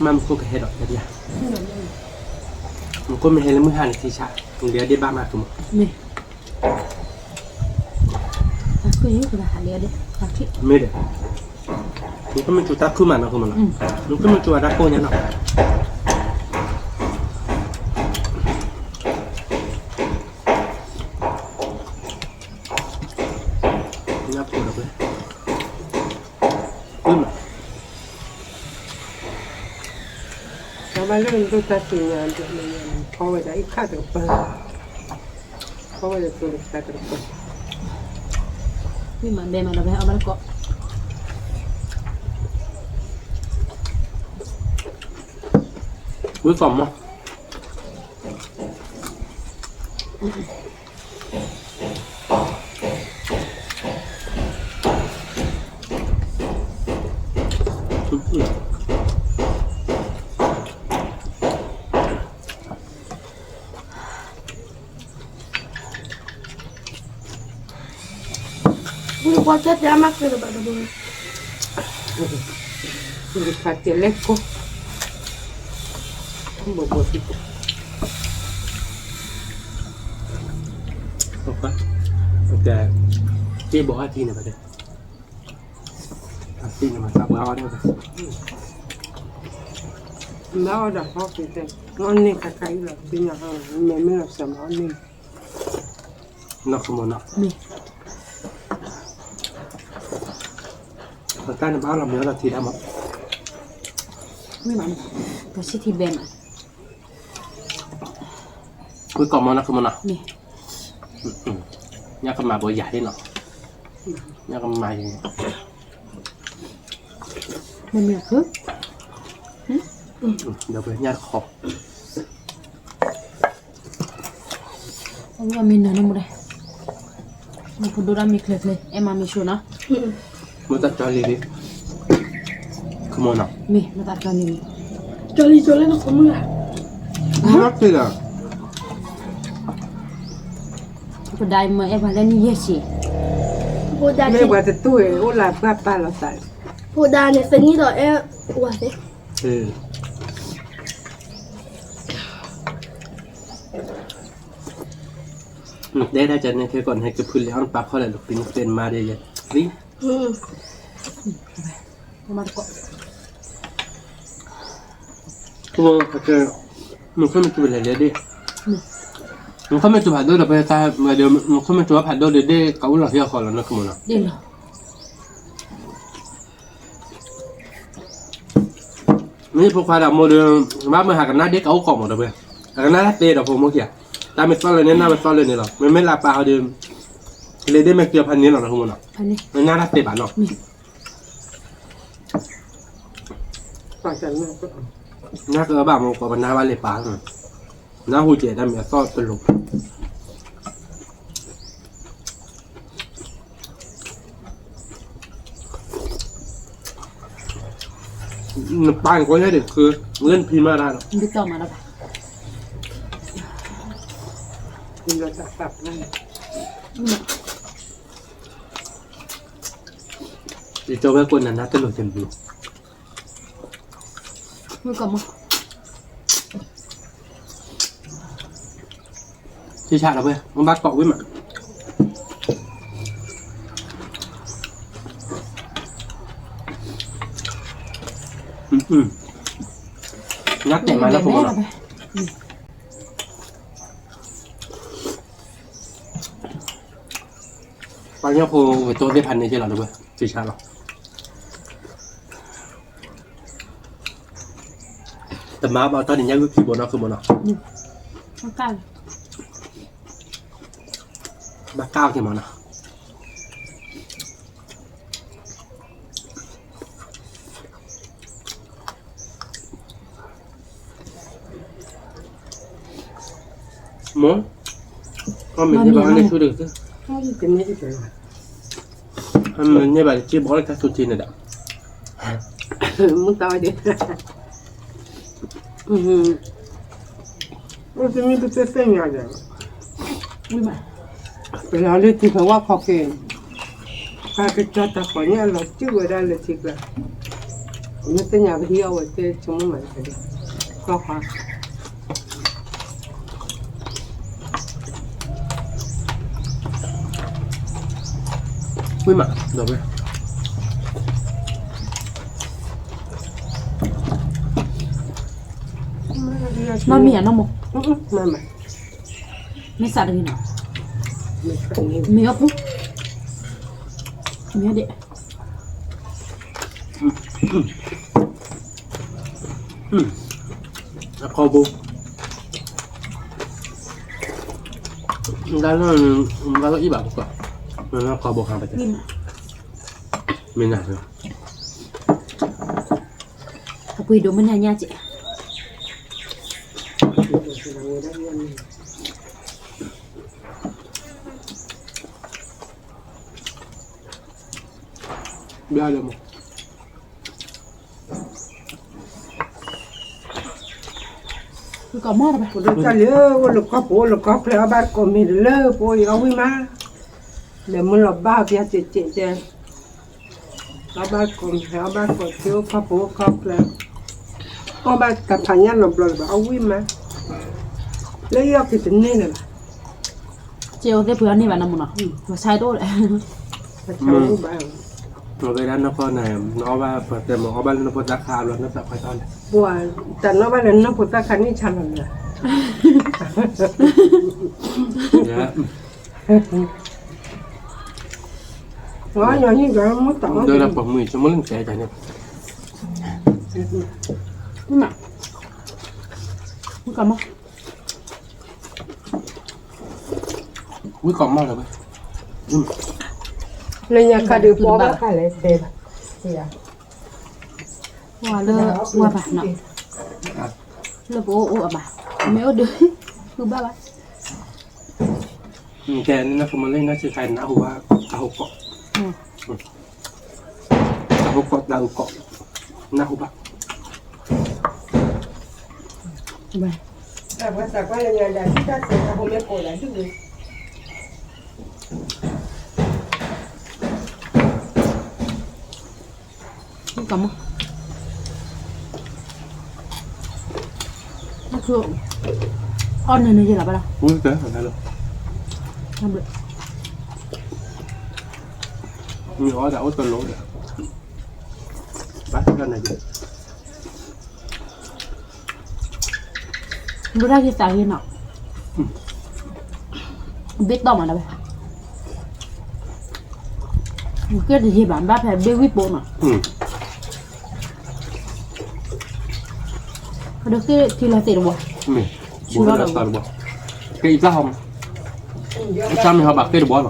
မ့ၢ်မူခိၣ်ကဟဲဒီးတဘျီ, မူခိၣ်မ့ၢ်ဟဲလၢမုၢ်ဟါန့ၣ် ထံဆး, လၢဒ့ၣ်ဘၣ်မးကမၢ်, မ့ၢ်ဒီး, မူခိၣ်မ့ၢ်စူၤတၢ်ခုၣ်မးနီၤကမၢ်နီၤ, မူခိၣ်မ့ၢ်စူၤအတၢ်ကိၢ်ညါနီၤ ညၣ်ဖိဒီး, မ့ၢ်, တၢ်ဘၣ်လၢဒိၣ်တၢ်စူၤညါ, ဖီဝဲဒၣ်အံၤခါတကပၤ, ဖီဝဲဒၣ်တိၤတကပၤတကပၤ, မ့ၢ်မၤဘဲမၤဒီးဘဲအီၣ်ဘၣ်တကိး, ဝံၤကီၢ်မး ဘူးတကွၢ်တဲတဲအမၤကဲလၢၤဘၣ်ဒီးဘိ, ဘူးတခါတဲလဲၣ်ကိၢ်, ဘိဘိသံကိၢ်, တ့ဘိဟါထံန့ၣ်ဘၣ်တဲ, အသံန့ၣ်မၤသးပှၤအီၣ်ဒၣ်, မၤအီၣ်ဒၣ်ဟီက့ၤတဲ, အီၣ်န့ၢ်ခါခါအံၤလီၤ သ့ၣ်ညါဟီ, မ့မ့ၢ်လီၤစၢၤမၤအီၣ်န့ၢ် နီၢ်ခမနီၤ, မ့ၢ်, ပတၢ်န့ၣ်ဘၣ်လီၤမ့ၢ်အီၣ်ဒီးထံတၢ်မး, မ့ၢ်ဘၣ်, ပှၤဆံထံဘဲမး, ဝံၤကီၢ်မနီၤခမနီၤ, မ့ၢ်, ညၣ်ကမၤဘိယၤဟ့ၣ်နီၤ, ညၣ်ကမၤယၤ, မ့ၢ်မ့ၢ်ခု, ဒီးပညၣ်တခီ အဝဲမ့ၢ်နၢၤန့ၣ်မူဒဲး, မ့ၢ်ဖိဒိၣ်ဒၣ်မ့ၢ်ချ့ချ့ အဲၣ်မၤမ့ၢ်ဆိနီၤ, မ့ၢ်တၢ်ကၠီလံလံ, ခမနီၤ, မ့ၢ်မ့ၢ်တၢ်ကၠီလံလံ, ကၠီလံကၠီလံနခမူလၢ်, မ့ၢ်လီၤတ့ၢ်လီၤ, ဖိဒါအံၤမ့ၢ်အဲၣ်ပှၤလၢနံၣ်ယဲၢ်ဆံ, ဖိဒါမ့ၢ်ပှၤတတူၢ်အံၤ အိၣ်လၢပှၤပာ်လီၤသး, ဖိဒါန့ၣ် သနံၣ်ဒီးအဲၣ်ဝဲသ့ၣ် တဲဒၣ်ကန့ၣ်ခဲကီးန့ၣ် ကဖုလံၤအီၣ်နပာ်ခီၣ်လဲၣ် လီၤပံၤနသ့ၣ်နမါဒ်လဲၣ်, သံ, မၤတကိး, မူခိၣ်မ့ၢ်စူၤလဲၣ်လဲၣ်ဒ့ၣ်, မူခိၣ်မ့ၢ်စူၤဖးဒိၣ်ဒီး ပတၢ်ဝဲဒီး မူခိၣ်မ့ၢ်စူၤဖးဒိၣ်ဒီး ဒ့ၣ်ကအိၣ်လီၤဟံၣ်အဃီလီၤ နီၢ်ခမနီၤ. မ့ၢ်ဖိခွါဒီးမိၢ်ဒီး ဘၣ်မုၢ်ဟးကနၣ်ဒ့ၣ်ကအိၣ်ကီးမးဒီးဝဲ, အကနၣ်တၢ်သ့ဒီးဖိမိၢ်ခံဂၤ, တၢ်မ့ၢ်သီၣ်လၢန့ၣ် နၢ်ဝဲသီၣ်လၢန့ၣ်လီၤ. မ့မ့ၢ်လၢပၢ်ဟီဒီး လၢဒ့ၣ်မဲာ်ကၠီဖးန့ၣ်လီၤ နီၢ်ခမနီၤ, နၢ်တၢ်သ့ဘၣ်နီၤ. နၢ်ကဘၣ်မ့ၢ် ပှၤပနၢ်ဘၣ်လၢပၢ်, နၢ်ဟူကဲၤတၢ်မ့ၢ်အသီၣ်တလိၤ နပၢ်န့ၣ် ကီယဲၢ်ဒံး ခုလၢနဖံမၤတၢ်ဒီး ဒ်သိးမၤတၢ်ဘၣ် လၢတၢ်သးပှၢ်န့ၣ် ယတဲဝဲကိးနၤနၤတလိၣ်ကဲမနုၤ, ဝံၣ်ကီးမး, ဆံးဆးလီၤဝဲ မ့ၢ်ဘၣ်ကိးဝံၣ်မး, နတဲာ်မးလၢဖိမးနီၤ. ပှၤကညီဖိဝဲၢ်တိသ့ၣ်တဖၣ်န့ၣ်ကဲလီၤလၢဝဲ စံးဆါလီၤ. တမၤဘၣ်တၢ်န့ၣ် ညါဂုာ်ခံဘိနီၤ ဃုဘိနီၤ, ဘၣ်ကၢ်က့ၤမးနီၤ. မိၢ်, အမ့ၢ်န့ၢ်ဘၣ်န့ၣ်ဆူၣ်တက့ၢ်, အမ့ၢ်န့ၢ်ဘၣ်တက့ၢ် ဘီလၢတၢ်သူၣ်ထံန့ၣ်ဒီး, မုၢ်တၢ်ဝဲဒၣ်, အိၣ်တမံၤပသ့ၣ်ညါဒီး, ပလီၤလၢထံဖဲဝါခီက့ၤ, ပၢ်ကကၠီတၢ်ဃီၤညါလီၤစုၣ်ဝဲဒၣ်လၢထံကျါ, မ့ၢ်သ့ၣ်ညါပဟံးအီၣ်ဝဲတဲဆိကမိၣ်မးတက့ၢ်, ကီၢ်ဃါ ဝံၣ်မး, ဒီးဝဲ, မ့ၢ်မ့ၢ်ဧါနီၢ်မိၢ်, မ့ၢ်စးတဂ့ၤနီၤ, မ့ၢ်အီၣ်ဖိ, မ့ၢ်အီၣ်ဒဲး အခီဘိ, တၢ်လၢအံၤဘၣ်ပကွၢ်, အခီဘိခါပတဲ, မ့ၢ်နၤ, အကွံဒိၣ်မ့ၢ်နၤညါကဲး, ဘျါလၢမး ကီးမီၢ်တဘၣ် ပဒိၣ်တၢ်လၢအိၣ်လၢကီၢ်ပူၤ အိၣ်လၢကီၢ်ချၢ အီၣ်ဘၣ်ကိးမံၤတလၢပအိၣ်အံၤ အီၣ်ဝံၣ်မး, လဲၤမုၢ်လီၤဘၣ်ပျၢ်စဲးစဲးတဲ, အီၣ်ဘၣ်ကိးမံၤ အီၣ်ဘၣ်ကိးထံအိၣ်ကီၢ်ပူၤအိၣ်ကီၢ်ချၢ, အီၣ်ဘၣ်တၢ်ဖးညၣ်လီၤဘျီလၢၤဘၣ် အီၣ်ဝံၣ်မး, လၢယီၢ်က့ၤတန့ၢ်လၢၤဘၣ် ကဲအိၣ်သ့ၣ်ပှ့ၤအီၣ်န့ၢ်ဘၣ်နီၢ်မုၢ်နီၤ ပဆါတအိၣ်လဲၣ်, ပဆါအိၣ်ဘၣ်, အဝဲဒၣ်နီၢ်ကီၢ်န့ၣ် နအီၣ်ဘၣ်ပှၤတဲမ့ၢ်အီၣ်ဘၣ်လၢနီၢ်ဖိသၣ်ခါအဘျီ နီၢ်သးခွဲးတၢ်လဲၣ်, ပှၤတၢ်နီၣ်ဘၣ်လၢနီၢ်ဖိသၣ်ခါန့ၣ်ဆါလီၤလၢၤ ယညါန့ၣ်ဒီးမ့ၢ်တၢ်အီၣ်ဒၣ်ပှၤမုၢ်ဆိကမိၣ်လၢနတဲတၢ်န့ၣ်, ဝံၣ်ကီးမီၢ်, ဝံၣ်ကီးမီၢ်လၢၤဝဲ, လၢညါခါဒုးပီဘၣ်ခါလဲၣ်တဲဘၣ်, ဝါလၢဝါဘၣ်နီၤ, လၢပအိၣ်အိၣ်အဘၣ်, မ့ၢ်အိၣ်ဒုး, ဃုဘၣ်ဘၣ် ကဲန့ၣ် နကမၤလၢနၤစ့ၢ်ကီး နၢ်ဟူဘၣ် တၢ်ဟူကီး, တၢ်ဟူကီး တၢ်ဟူကီး နၢ်ဟူဘၣ်, တၢ်ပှၤသးပှၢ်လၢညါဒၣ် တၢ်စဲးတၢ်ဟူမ့ၢ်ကိးဒၣ်ဒုးဝဲ ကမၢ်, အီၣ်နၢၤနၢၤယဲလီၤဘၣ်လီၤ, မ့ၢ်အီၣ်တၢ်အိၣ်တလိၣ်ဒီး, ဘၣ်ဆၣ်နၢၤယဲ, ဘၣ်တၢ်ဂ့ၤသးဂ့ၤနီၤ, ဘ့ၣ်တီၢ်မးဒၣ်ဝဲ, ကဲတယံာ်ဘၣ် ဘၣ်ဖဲဘ့ၣ်ဝံၣ်ပိာ်နီၤ, ဒီးကဲထံလီၤသ့ၣ်တဘီ, ဆူလီၤသ့ၣ်တဘီ, ကဲအံၤတၢ်ဟီ, အတၢ်မ့ၢ်ဟီဘၣ်ကဲတဘီလီၤ.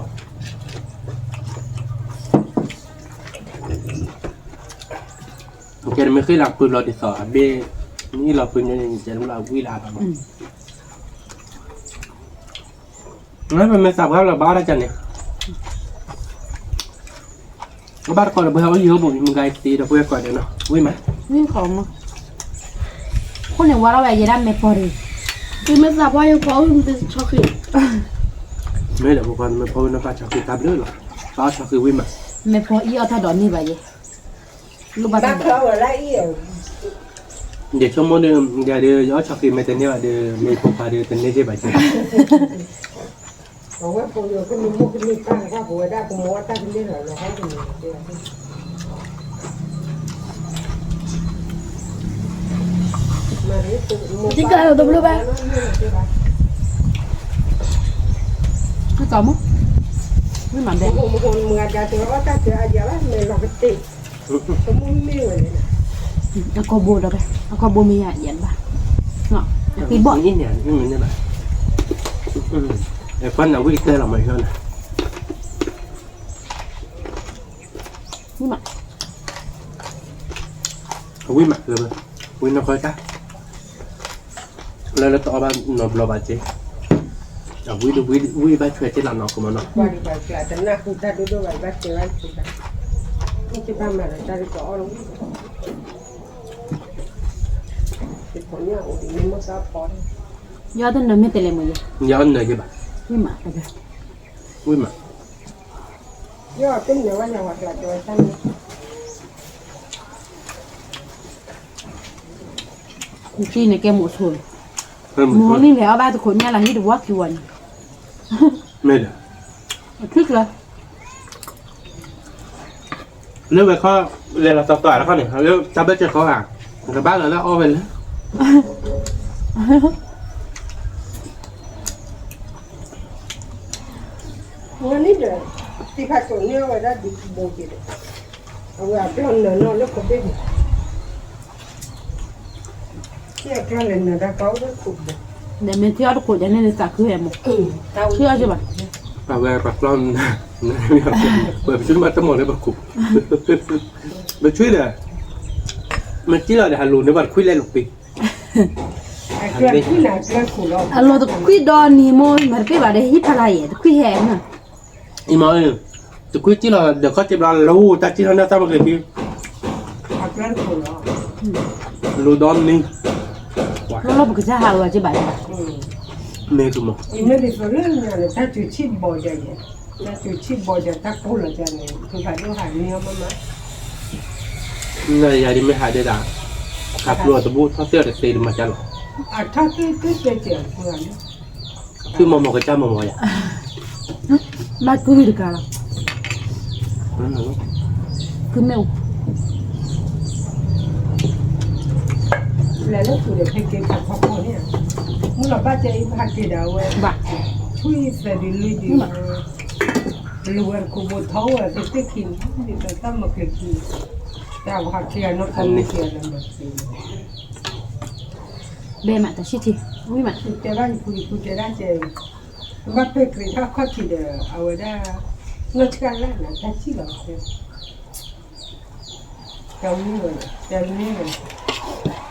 ကဲမ့ၢ်ဃ့လၢပှ့ၤဘျီဒ်သိး အဘ့ၣ်, မ့ၢ်လီၤပှ့ၤန့ၣ် ကဲလၢဝံၣ်လၢအဘၣ်မး, ပမ့ၢ်သးပှၢ်လၢဘၣ်တၢ်ကန့ၣ်, ကဘၣ်တကိးဒီးပှၤအိၣ်ယံၤအိၣ်ဘူး မ့ၢ်ဂၤတ့ဒီးပှၤကိးဒီးနီၤ ဝံၣ်မး, ဝံၣ်ဃီမး, ခိၣ်န့ၣ်ဝါထီၣ်ဝဲယဲဒၣ်မဲာ်ပီၤတဂ့ၤ, သုမ့ၢ်သးပှၢ်ယဖိအိၣ်မ့ၢ်တဆီဃံး မ့ၢ်ဒီးဖိခွါ နမ့ၢ်ဖီဝံၤ နဘၣ်ဆီၣ်ဃံတၢ်ဘျုးလီၤ, ဘၣ်အီၣ်ဆီၣ်ဃံဝံၤမး, မ့ၢ်ဖီအံၣ်အီၣ်တၢ်ဒီးန့ၢ်ဘၣ်ယဲ, လိၣ်ဘၣ်တၢ်ဒီး, ယဆိကမိၣ်ဒီး ယၤဒီး ယအီၣ်ဆီၣ်ဃံမ့ၢ်တန့ၢ်ဘၣ်ဒီး မ့ၢ်ဖိခွါဒီးတန့ၢ်က့ၤဘၣ်က့ၤ အဝဲဖိယိၤကမံမုၣ်ကမံပၢ်တဖၣ် ပဝဲဒၣ်ကမီၤတၢ်ကန့ၢ်လီၤလီၤဟီၣ်တမံၤ, တံကၢ်တဘျီဘၣ်, ကမၤဘဲ, မုၢ်ဂၤဒၣ်တအီၣ်တၢ်တအါယၤဘၣ် မဲာ်လီၤကတ့ၢ်, ကမုၢ်မ့ၢ်ဝဲန့ၣ်, အကီၢ်ဘိဒီးဘဲ အကီၢ်ဘိမ့ၢ်ယၤယၤဘၣ်, အသံဘီၣ်, ကွၢ်နဝံၣ်ကတၢၢ်လီၤမၤဟီန့ၣ်, ဝံၣ်မး, ဝံၣ်နီၢ်ခီတၢ်, လၢလၢတအီၣ်ဘၣ်နီတဘျီဘၣ်က့ၤ, အဝံၣ်တဝံၣ်ဘၣ်ထွဲက့ၤလီၤနီၤ ကမီၤနီၤ, ယအီၣ်တနၢၤမ့ၢ်တဲလဲၣ်မ့ၢ်ယဲ, ယအီၣ်နၢၤယဲဘၣ်, ဝံၣ်မး, ဝံၣ်မး, ကူကံန့ၣ်ကဲမိၣ်ဆိ, မိၣ်န့ၣ်လဲၤအီၣ်ဘၣ်တခိၣ်ညါလၢဟံၣ်တဝီခံဝီန့ၣ်, မ့ၢ်ဒီး, ထွံၣ်ကျၢၤ လၢဝဲခီ, လဲၤလီၤသီသီတခီန့ၣ် လၢတၢ်ဘၢၣ်စၢၤခီဧါ, ကဘၣ်လီၤလၢအီၣ်ဝဲလၢ ဝဲန့ၣ်ဒီး, သံဖးကိးန့ၢ်အီၣ်ဝဲဒၣ်ဒ်ဘိက့ၤဒီး, အဝဲအကျီၢ်နၢၤနီၢ်လၢခိးဘ့ၣ်န့ၣ်, ထံၣ်အကျီၢ်လဲၤနၢၤတၢ်ကီအိၣ်လၢခိးဘ့ၣ်, နမ့ၢ်ထံၣ်အီၣ်တခိးဒ်န့ၣ်နသးခုဟဲမး, ထံၣ်အီၣ်က့ၤဘၣ်, အဝဲပကျီၢ်, ပဆူၣ်မးတမီၤလၢပခိး, ပဆူၣ်ဒီး, မ့ၢ်ထံၣ်လီၤဒီးဟးလိၤန့ၢ်ပှၤတခွံလဲၣ်လိာ်ကွံာ် အလီၤတခွံဒီးနံၤမိၢ် မၤတပ့ၢ်ဘၣ်ဒီးဟံၣ်ဖးလၢ်ယဲၢ် တခွံဟဲမး, အံၤမ့ၢ်, တခွံကံၢ်လီၤ ဒီးခီၣ်စ့ဘျီလၢအိၣ်တၢ်ကံၢ်ထီၣ်န့ၢ်တၢ်မၤက့ၤက့ၤ, လိၤဒီနံၤ, လီၤလီၤပကစၢ်ဟးဂီၤက့ၤဘၣ်, မ့ၢ်ကမီၤ, တၢ်စူၤဆံၣ်ဘီယၤယဲၢ်, တၢ်စူၤဆံၣ်ဘီယၤတၢ်ကိၢ်လီၤကန့ၣ် သုဖးဒိၣ်ဟးန့ၢ်အီၤမးမး နယၤဒ်မ့ၢ်ဟးဒဲဒၣ်, ခးကျိအတဘိထီၣ်သ့ၣ်အီၤတသ့တမၤကၢ်လီၤ, အထီၣ်သ့ၣ်သ့ၣ်ကဲးအီၤ, သုမီၤမီၤကစၢ်မီၤမီၤယၤ, ဘၣ်ကုၢ်တကးလီၤ, ကုၢ်မ့ၢ်အိၣ် လဲၤလၢသူၣ်ဒီးဖဲက့ၤဖးဖီခိၣ်န့ၣ်, မုၢ်လီၤဘၣ်ကဲအံၤဖးက့ၤဒၣ်ဝဲ, ဘၣ်ထွံၣ်သၢဒုလၢဒု, လၢဝဲတခိၣ်ဘိထီၣ်ဝဲသ့ၣ်သ့ၣ်ခံန့ၣ်, တၢ်မၤက့ၤခံ, တၢ်ဝဲဟးက့ၤအနီၢ်ကီၢ်မ့ၢ်က့ၤအနီၢ်မၤက့ၤ, ဘဲမးတၢ်ဆံၣ်ထံ, ဝံၣ်မး, ယတဲဘၣ်ယဖုယဖုတဲဒၣ်ကဲ, ဘၣ်ပဲာ်ကြ့ၤထီၣ်ခီၣ်ထံးဒီး အဝဲဒၣ်, နီၢ်ဆှၢလၢနတၢ်ဆံၣ်လီၤ တၢ်ဝံၤဝဲ, တၢ်မ့ၢ်ဝဲ,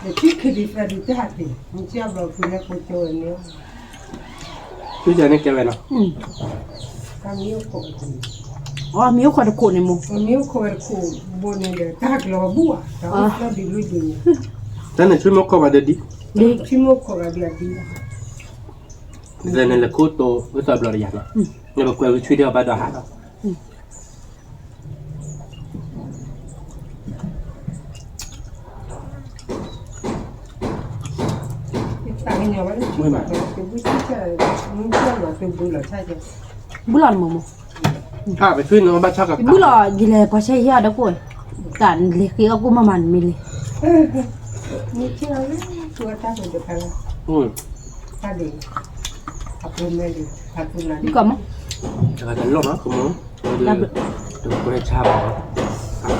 ဒီးထံၣ်ခံဒုသၢဒုတၢ်ဟးက့ၤ, မ့ၢ်ကၠီဘျီဖုလၢကိကၠီဝဲန့ၣ်, ထံၣ်န့ၣ်ကဲဝဲနီၤ, တၢ်မ့ၢ်အိၣ်ခိးဝဲတခိၣ်, အမ့ၢ်အိၣ်ခိးတခိၣ်န့ၣ်မ့ၢ်, မ့ၢ်အိၣ်ခိးဝဲတခိၣ်ဘိန့ၣ်ဒီး တၢ်ဟးကလီၤဝဲဘူၣ်ဧါ, တၢ်အိၣ်ဖျဲၣ်ဒုးလွံၢ်ဒုန့ၣ်, တၢ်န့ၣ်ဆူမ့ၢ်အိၣ်ခိးဘၣ်ဒီးဒ်, ဆူမ့ၢ်အိၣ်ခိးဘၣ်ဒုးအဒ်လီၤ ဒီးန့ၣ်လဲၤခိၣ်တိၤဝဲသီဘျီတယၤနီၤ, နပကွဲးဝံၤဆွံဒၣ်အဘၣ်ဒီးဟးလီၤ, ဘူၣ်လီၤနမ့ၢ်မ့ၢ်, ဘုလီၤ ယလဲၤပှၤဆဲယၤဒီးကိၣ်, တၢ်လဲၤဃ့အီၣ်ကိၣ်မးမးနမ့ၢ်လဲၤ, မ့ၢ်ကီမး, တကွဲးဆါဘၣ်, အဃံလီၤ, ဝံၤတံၢ်ဒီးဝဲ, အန့ၣ်နီၤကမီၤနီၤ, အီၣ်တဘျဲးဘၣ်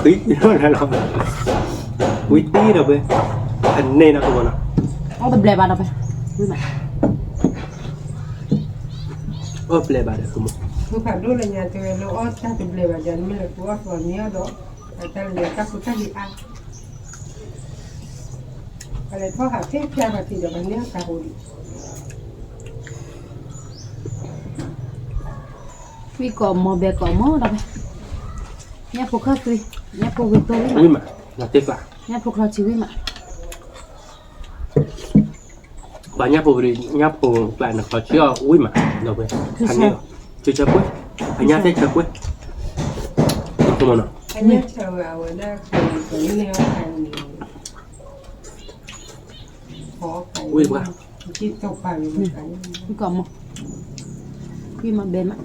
ဒီးဝဲ, ဝံၤမး အီၣ်ဘျဲးဘၣ်ဒီးကမီၤ, သုဖးဒိၣ်လၢညါတဲဝဲလၢအီၣ်တၢ်တဘျဲးဘၣ်ယၤ နမ့ၢ်လဲၤဃုအီၣ်သီမံအီၣ်ဒီး, တၢ်လၢယတၢ်ဖိတၢ်လံၤအါ, ပလဲၤထီၣ်ဟးဖဲဖျါဘၣ်ထံးဒီးပန့ၢ်အတၢ်ဟိဒံး, ဝံၣ်ကိးမီၤဘဲကိးမီၤဒီးဝဲ, ညၣ်ဖိခီၣ်ချံ, ညၣ်ဖိဝံၤတိၢ်ဝံၣ်မး, ဝံၣ်မး, ညၣ်ဖိချီဆံဝံၣ်မး ပှၤညၣ်ဖိ, ညၣ်ဖိကျါန့ၣ် ချီဆံအီၤဝံၣ်မး, ဒီးဝဲ, ဖးန့ၢ်လီၤ, ဆၢကွ့, အညၣ်တဲဆၢကွ့, အညၣ်ဆၢဝဲအဝဲဒၣ်, ဝံၣ်ပှၤ, ကီမ, ဝံၣ်မးဘဲမး,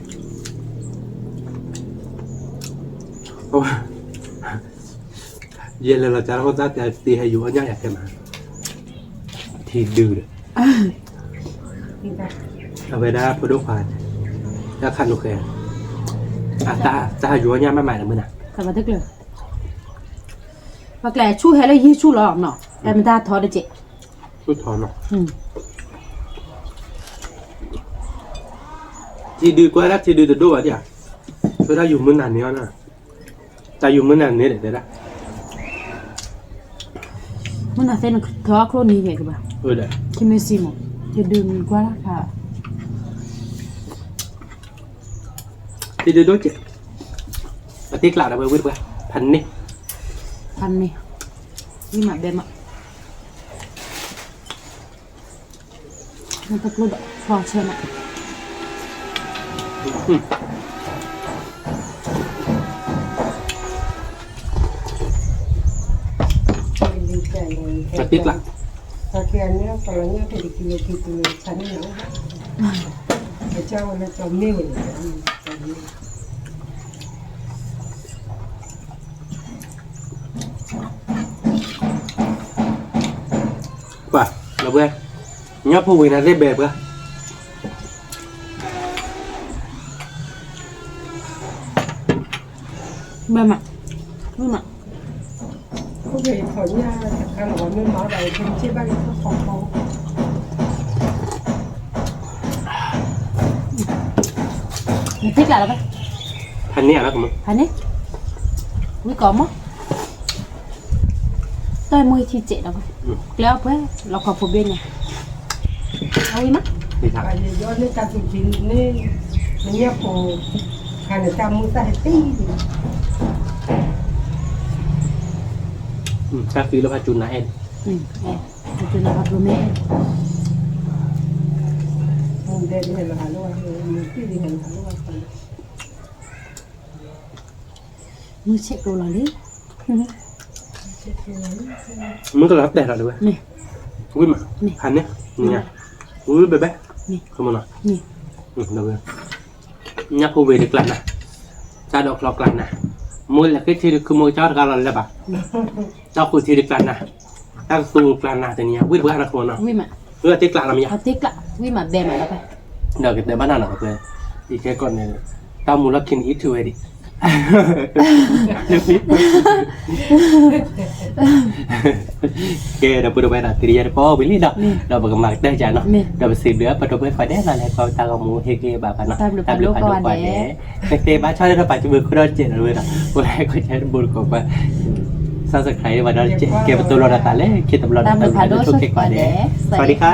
ယဲလဲၤလီၤကၢ်လီၤဃိသတး တသ့ဟဲယူၤအီၣ်ညၣ်ယၤခဲမး, ထံဒုဒီး, အဝဲဒၣ်ဖိဒိၣ်ခွါ, တၢ်ခးနူာ်ဃဲ, တၢ်ဟးယူၤအီၣ်ညၣ်မးမးလၢမုၢ်နၤ, ပှၤကျဲဆူၣ်ဟဲလၢယ့ၣ်ဆူၣ်လီၤနီၤ, တၢ်မ့ၢ်တၢ်ထီတကဲး, ထီနီၤ, ထံဒုကွၢ်ဒၣ်ထံဒုတဒိၣ်ဘၣ်ဒၣ်ဧါ, ဝဲဒၣ်ယူၤမုၢ်နၤန့ၣ်အီၤ, တၢ်ယူၤမုၢ်နၤန့ၣ်ဒီးတဲဒၣ်, မုၢ်နၤသ့ၣ်နထီအချိၣ်န့ၣ်ယဲၢ်ကဘၣ်, ခံမ့ၢ်စံမး, ယဒုးမံၤကွၢ်ဒၣ်ဖး ထံဒုဒိၣ်ကဲး, အတ့ကျးဒီးဝဲဝံၣ်တပှၢ်, ဖးန့ၢ်, ဖးန့ၢ်, ဝံၣ်မးဘဲမး, နတကျိဒီးဖျီဆဲနၤ, အတ့ကျး, ပှၤ, လီၤဘှဲ, ညၣ်ဖိဝံၤနၤသ့ၣ်ဘဲပှၤ, ဘဲမး, ဝံၣ်မး, နတ့ကျးလီၤဘဲ, ဖးန့ၢ်, ဖးန့ၢ်, ဝံၣ်ကီမး, တၢ်မ့ၢ်ထံစဲးဒီး, ကျဲအီၣ်ပှဲၤ, လီၤခီဖိဘ့ၣ်န့ၣ်, အဝံၣ်မး, တၢ်သံလၢဖးစူၤနၤအဲၣ်, ဖးစူၤနၤဖးကျိၤမ့ၢ်, မုၢ်ဆ့ၣ်ကျိလီၤလံ, မုၢ်ကလီၤတဲာ်လီၤလံဝဲ, ဝံၣ်မး, ဖးန့ၢ်, ဝံၣ်ဘဲဘဲ, မ့ၢ်, ညၣ်ဖိဝံၤတကျးနၤ, တၢ်ဒိးချီကျးနၤ, မိၢ်လဲၤဃ့ထံတခုမိၢ်ကၠီတဂၤလီၤလၢၤဘၣ်, တၢ်ဃုထံတကျးနၤ, တၢ်ကသူကျးနၤတနံၤညါ ဝံၣ်တပှၢ်နၤခိၣ်နီၤ, ဝံၣ်မး, ဝံၣ်တ့ကျးလီၤမ့ၢ်ယါ, ဝံၣ်မးဘဲမးလီၤ, ဒီးကတဲဘၣ်နၤနီၤ, အံၤခဲကီးန့ၣ်, တၢ်မူလီၢ်ခံန့ၣ် အံၤထုးဝဲဒံး ကဲ ဒီပုၢ်ဒီဝဲၢ်ဒီး သ့ၣ်ညါတပီၢ်ဝံၤလံဒီး, ဒီးပကမၤကတၢၢ်ကနီၤ, ဒီးပစံးဘျုးပဒိၣ်ပှဲၤခွါဒဲးလီၤ လဲၤခီတၢ်ဂီၤမူဟ့ၣ်ဂံၢ်ဘါပှၤနီၤ, တၢ်ဘျုးဖးဒိၣ်ကိးဂၤဒဲး, ကတဲဘၣ်ဆီဒီးပာ်စၢၤဘုးခိၣ်ဒီးစဲးဒီးဝဲဒီး, အိၣ်လၢကီၢ်ဆၢတဘိတကိးပှၤ, စးစခါအံၤပှၤဒီးစဲး ကဲပတိၢ်လီၤဒီးသးလၢခံတဘျီဒီး တၢ်ဘျုးဖးဒိၣ်ဆိၣ်ဂ့ၤကိးဂၤဒဲး, စဝၤဒံခါ